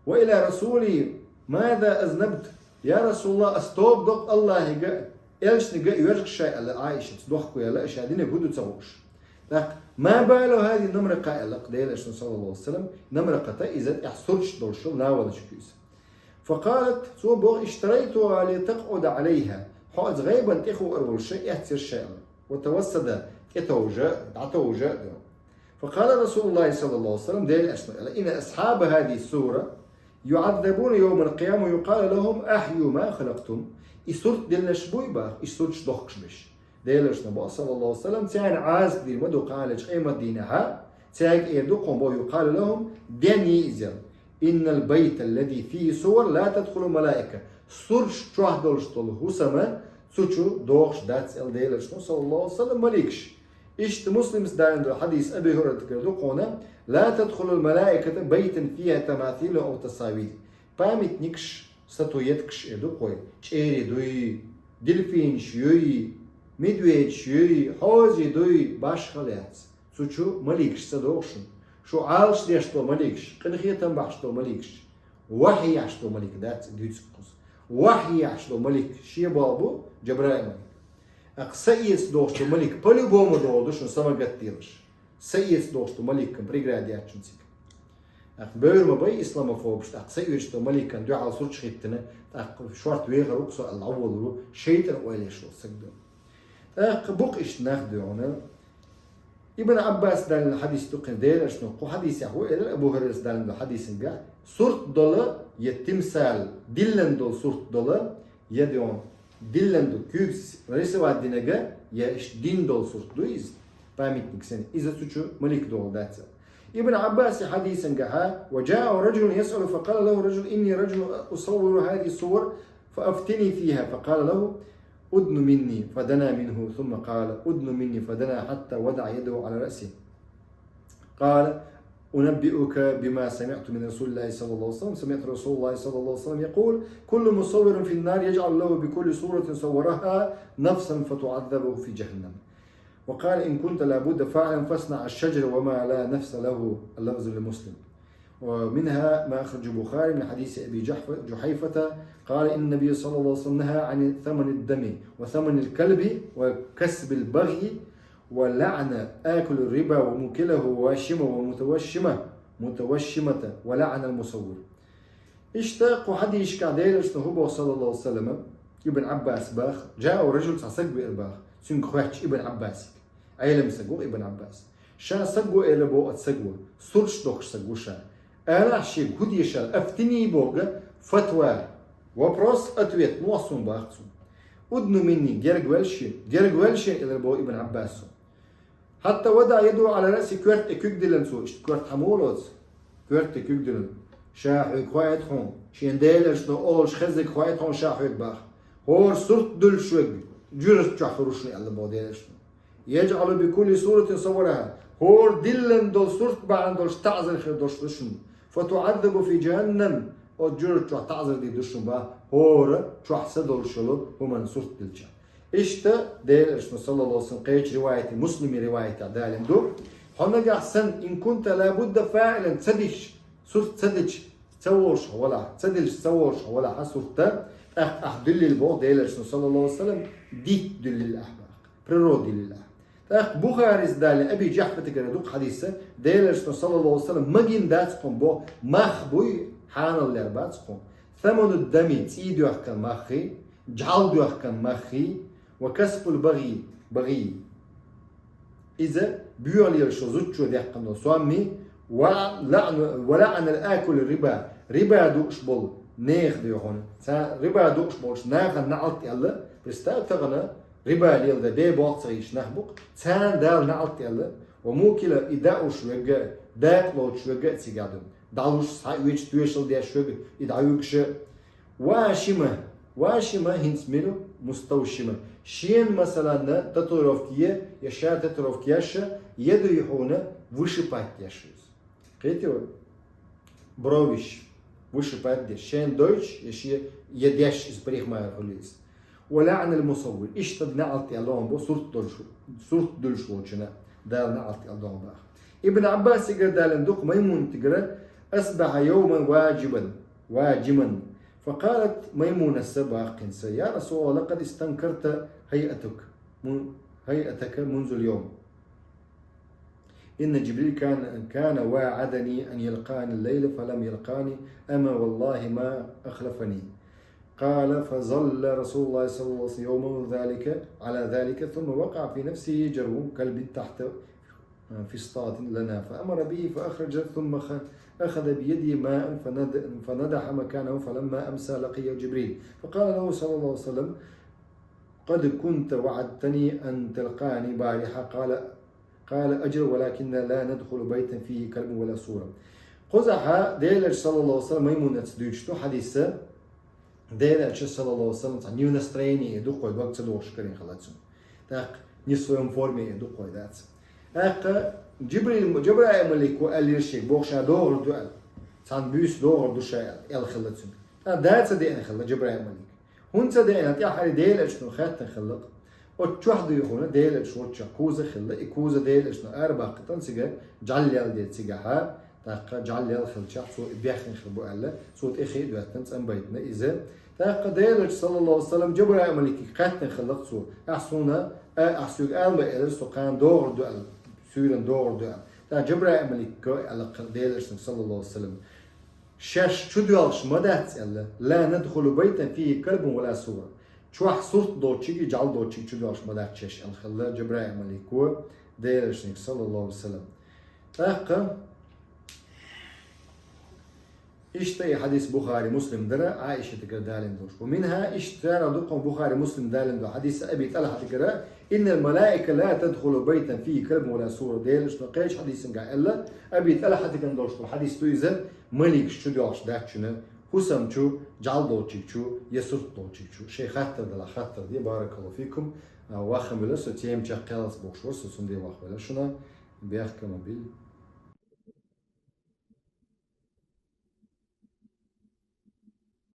وإلى رسوله، ماذا أذنبت؟ Я Расулаллах, ас тоба до-кх Аллахьига а, Элчанга а, вежарий шай, аьлла Ӏаишас, дохко яьлла, ша динарг хӀун ду ца хууш. ТӀаккха, ما بال هذه النمرقة, аьлла-кх Делан Элчано, саллаллаху алейхи ва саллам, намракъата, иза тӀехь сурташ долуш йолу наволочка ю иза. فقالت, цо боху, اشتريتها لتقعد عليها, хьо иза гӀайбан тӀе хуур волуш эццара шай, аьлла. وتوسد, тӀетовжа, дӀатовжа а ду. فقال رسول الله صلى الله عليه وسلم, Делан Элчано аьлла, إن أصحاب هذه الصور يعذبون يوم القيامة ويقال لهم أحيوا ما خلقتم. И сурт диллинарш буй баха, и сурташ дохкуш берш. Делан Элчано боху, саллаллаху алейхи ва саллам, царна Ӏазап дийр ма ду кханалерчу къематдийнахьа, цаьрга эр ду-кх хьуна боху, يقال لهم, денъе иза аьлла. إن البيت الذي فيه الصور لا تدخله الملائكة. Сурташ чохь долуш долу хӀусам, цу чу дохуш дац аьлла Делан Элчано, саллаллаху алейхи ва саллам, маликаш. Иштта Муслимс далийна долу хьадис Аби ХӀурайратагара ду кхунна: لا تدخل الملائكة بيتا فيه تماثيل أو تصاوير. Памятникаш, статуэткаш эр ду-кх вай, чӀерий дуй, дельфинаш юй, медведаш юй, хьозий дуй, башхалла яц. Цу чу маликаш ца догӀу шуна. Шу Ӏалашдеш долу маликаш, къинхетам бахьаш долу маликаш. Вахьйеш долу малик дац и дуьйцург кхуза. Вахьйеш долу малик шен боху бу Джабраил малик. ТӀаккха са эца дохуш долу малик по-любому догӀур ду шуна, са ма гатделаш. Са эца дохуш долу маликан преграда яц шуна цига. ТӀаккха бевр ма бай исламофобаш, тӀаккха са оьцуш долу маликан дуьхьал сурташ хӀиттина, тӀаккха шорта вехар ву-кх со аьлла, дӀаволалур ву, шайтӀан ойла еш волу саг ду. ТӀаккха бу-кх иштта нах дуьхьал. Ибн Ӏаббас далийна хьадис ду кхин, Делан Элчано кху хьадисехь ву элира, Абу Хурайрас далийна долу хьадисангахь, сурт долу я тимсал, диллина долу сурт долу, я дуьхьал диллина ду, куьйгаш рисовать динарг, я иштта дина долу сурт ду иза, памятник санна, иза цу чу малик догӀур дац. Ибн Ӏаббаса хьадисангахь: وجاءه رجل يسأل فقال له رجل: إني رجل أصور هذه الصور فأفتني فيها، فقال له: ادن مني، فدنا منه، ثم قال: ادن مني، فدنا حتى وضع يده على رأسه. قال: أنبئك بما سمعت من رسول الله صلى الله عليه وسلم. سمعت رسول الله صلى الله عليه وسلم يقول: كل مصور في النار يجعل له بكل صورة صورها نفسا فتعذبه في جهنم. وقال: إن كنت لابد فاعلا فاصنع الشجر وما لا نفس له. اللفظ لمسلم. ومنها ما أخرجه البخاري من حديث أبي جحف-، جحيفة قال: إن النبي صلى الله عليه وسلم نهى عن ثمن الدم وثمن الكلب وكسب البغي ولعن آكل الربا وموكله وواشمه ومتوشمه، متوشمة، ولعن المصور. Иштта кху хьадисашкахь Делан Элчано хӀун боху, саллаллаху алейхи ва саллям, Ибн Ӏаббаса боху: جاءه رجل, цхьа саг веара боху, цуьнга хоьттуш Ибн Ӏаббасига. Ӏелам саг ву Ибн Ӏаббас. Ша саг ву элира боху оцу саго, сурташ дохуш саг ву ша. Алахь шега хӀун деза аьлла, أفتني боху, фатва, вопрос-ответ, мохь суна боху цо. أدن مني, герга вел шена, герга вел шена элира боху Ибн Ӏаббаса. حتى وضع يده على رأسه, коьрта тӀе куьг диллина цо, иштта коьрта хьан муха лоцу? Коьрта тӀе куьг диллина. Ша хьоьга хоуьйту хьуна, шена Делан Элчано олуш хезнарг хоуьйту хьуна ша хьоьга боху. ХӀора сурт дуьллуш верг жуьрта чохь хуьлу шуна аьлла боху Делан Элчано. يجعل بكل صورة صورها. ХӀора диллина долу сурт бахьана долуш таӀзар хир долуш ду шуна. فتعذب في جهنم. Оцу жуьрта чохь таӀзар дийр ду шуна боху, хӀора чохь са долуш йолу хӀуманан сурт диллича. Иштта Делан Элчано, саллаллаху алейхи ва саллям, кхечу риваятехь, Муслиман риваятехь далийна ду: хьо нагахь санна, إن كنت لابد فاعلا, ца дича, сурт ца дича ца волуш хьо валахь, ца диллича ца волуш хьо валахь хьан сурт, тӀаккха ахь дуьллийла боху Делан Элчано, саллаллаху алейхи ва саллям, дитта дуьллийла ахь боху, природа дуьллийла ахь. ТӀаккха Бухарис далийна Аби Жахьфатигара ду-кх хьадис, Делан Элчано, саллаллаху алейхи ва саллям, магийна дац кхунна боху, мах буй, хьанал лер бац кхунна. ثمن الدم, цӀий доьхкан маххий, жӀаьла доьхкан маххий, وكسب البغي, багӀий. Иза боьха лелаш йолу зудчо даьккхина долу сом, ولعن، ولعن آكل الربا, риба дууш болу нехан дуьхьал. Цара риба дууш болчу нахана наӀалт аьлла, представь, тахана риба леладе бен болх ца хийташ нах бу-кх, царна Дала наӀалт аьлла, وموكله, и дууш верг а, дакъа лоцуш верг а цигахь ду. ДӀалуш, схьаоьцуш, тоьшалла деш верг а, и дӀавуьгуш а. Вашима, вашима хӀинца мила, муставшима. Шена, масалан, татуировка е, я ша татуировка еш а, я дуй хьуна вышивать деш иза. Кхетий вай? Бровиш вышивать деш. Шена дойтуш, я шен, я деш иза парикмахер хуьлийла иза. ولعن المصور. Иштта наӀалт аьлла догӀун бу сурт долуш, сурт дуьллуш волчунна Дала наӀалт аьлла догӀун боху. Ибн Ӏаббасигара далийна ду-кх, Маймунатигара: أصبح يوما واجبا، واجما. فقالت ميمونة, са боху кхин са: يا رسول الله، لقد استنكرت هيئتك، من-، هيئتك منذ اليوم. إن جبريل كان، كان واعدني أن يلقاني الليل فلم يلقاني، أما والله ما أخلفني. قال: فظل رسول الله صلى الله عليه وسلم يومه ذلك على ذلك، ثم وقع في نفسه جرو كلب تحت فسطاط لنا، فأمر به فأخرج، ثم خ-، أخذ بيده ماء فند-، فنضح مكانه، فلما أمسى لقيه جبريل فقال له صلى الله عليه وسلم: قد كنت وعدتني أن تلقاني البارحة. قال: قال: أجل، ولكن لا ندخل بيتا فيه كلب ولا صورة. Кхузахь Делан Элча, саллаллаху алейхи ва саллям, Маймунаца дуьйцуш ду хьадис. Делан Элча, саллаллаху алейхи ва саллям, цхьа нив настроение ду-кх вай, дог ца дохуш карийна хилла цуьнан. ТӀаккха не в своём форме ду-кх вай, дац. ТӀаккха Джибрил, Джабраил малико аьллера шега, боху, ша догӀур ду аьлла. Цхьана буьйса догӀур ду ша аьлла, аьлла хилла цуьнга. ТӀаккха да ца деана хилла Джабраил малик. ХӀунда ца деана, тӀаьххьара Делан Элчано хаьттина хилла-кх. Оцу чохь дуй хьуна Делан Элча волччохь куза хилла, и куза Делан Элчано арабаккхийтина, цигара жӀаьла лелла дера цигахьа, тӀаккха жӀаьла лелла хилчахь, цо и бехна хир бу аьлла, цо тӀе хи а доьттина, цӀанбайтина иза. ТӀаккха Делан Элча, саллаллаху алейхи ва саллям, Жабраил маликага хаьттина хилла цо: «Ахь суна, а, ахь соьга ала ма аьлар, со кхана догӀур ду аьлла, суьйранна догӀур ду аьлла». ТӀаккха Жабраил малика аьлла Делан Элчанга, саллаллаху алейхи ва саллям: «Шаьш чудоьлхуш ма дац аьлла, ла надхулу байтан фийхи калбун ва ла сура. Чохь сурт доцучуьнга, жӀаьла доцучуьнга чудоьлхуш ма дац шаьш», аьлла хилла Жабраил малико Делан Элчанга, саллаллаху алейхи ва саллям. ТӀаккха иштта и хьадис Бухари, Муслим дара, Ӏаишатагара далийна долуш. Ва минха, иштта царах ду-кх Бухари, Муслим далийна долу хьадис Аби ТӀалхьатагара: «Иннал малаика ла тадхулу байтан фийхи калбун ва ла сура». Делан Элчано кхечу хьадисангахь аьлла, Аби ТӀалхьатагара долуш долу хьадис ду иза, маликаш чудоьлхуш дац чуьнан хӀусам чу, жӀаьла доцучуьнга чу, я сурт доцучуьнга чу. Шайн хаттар далахь, хаттар де, баракаллаху фикум. А, ваххам велар, со тема чекхъяллалц бохуш вара, со цундела вахвелар шуна. Бехкам а бил.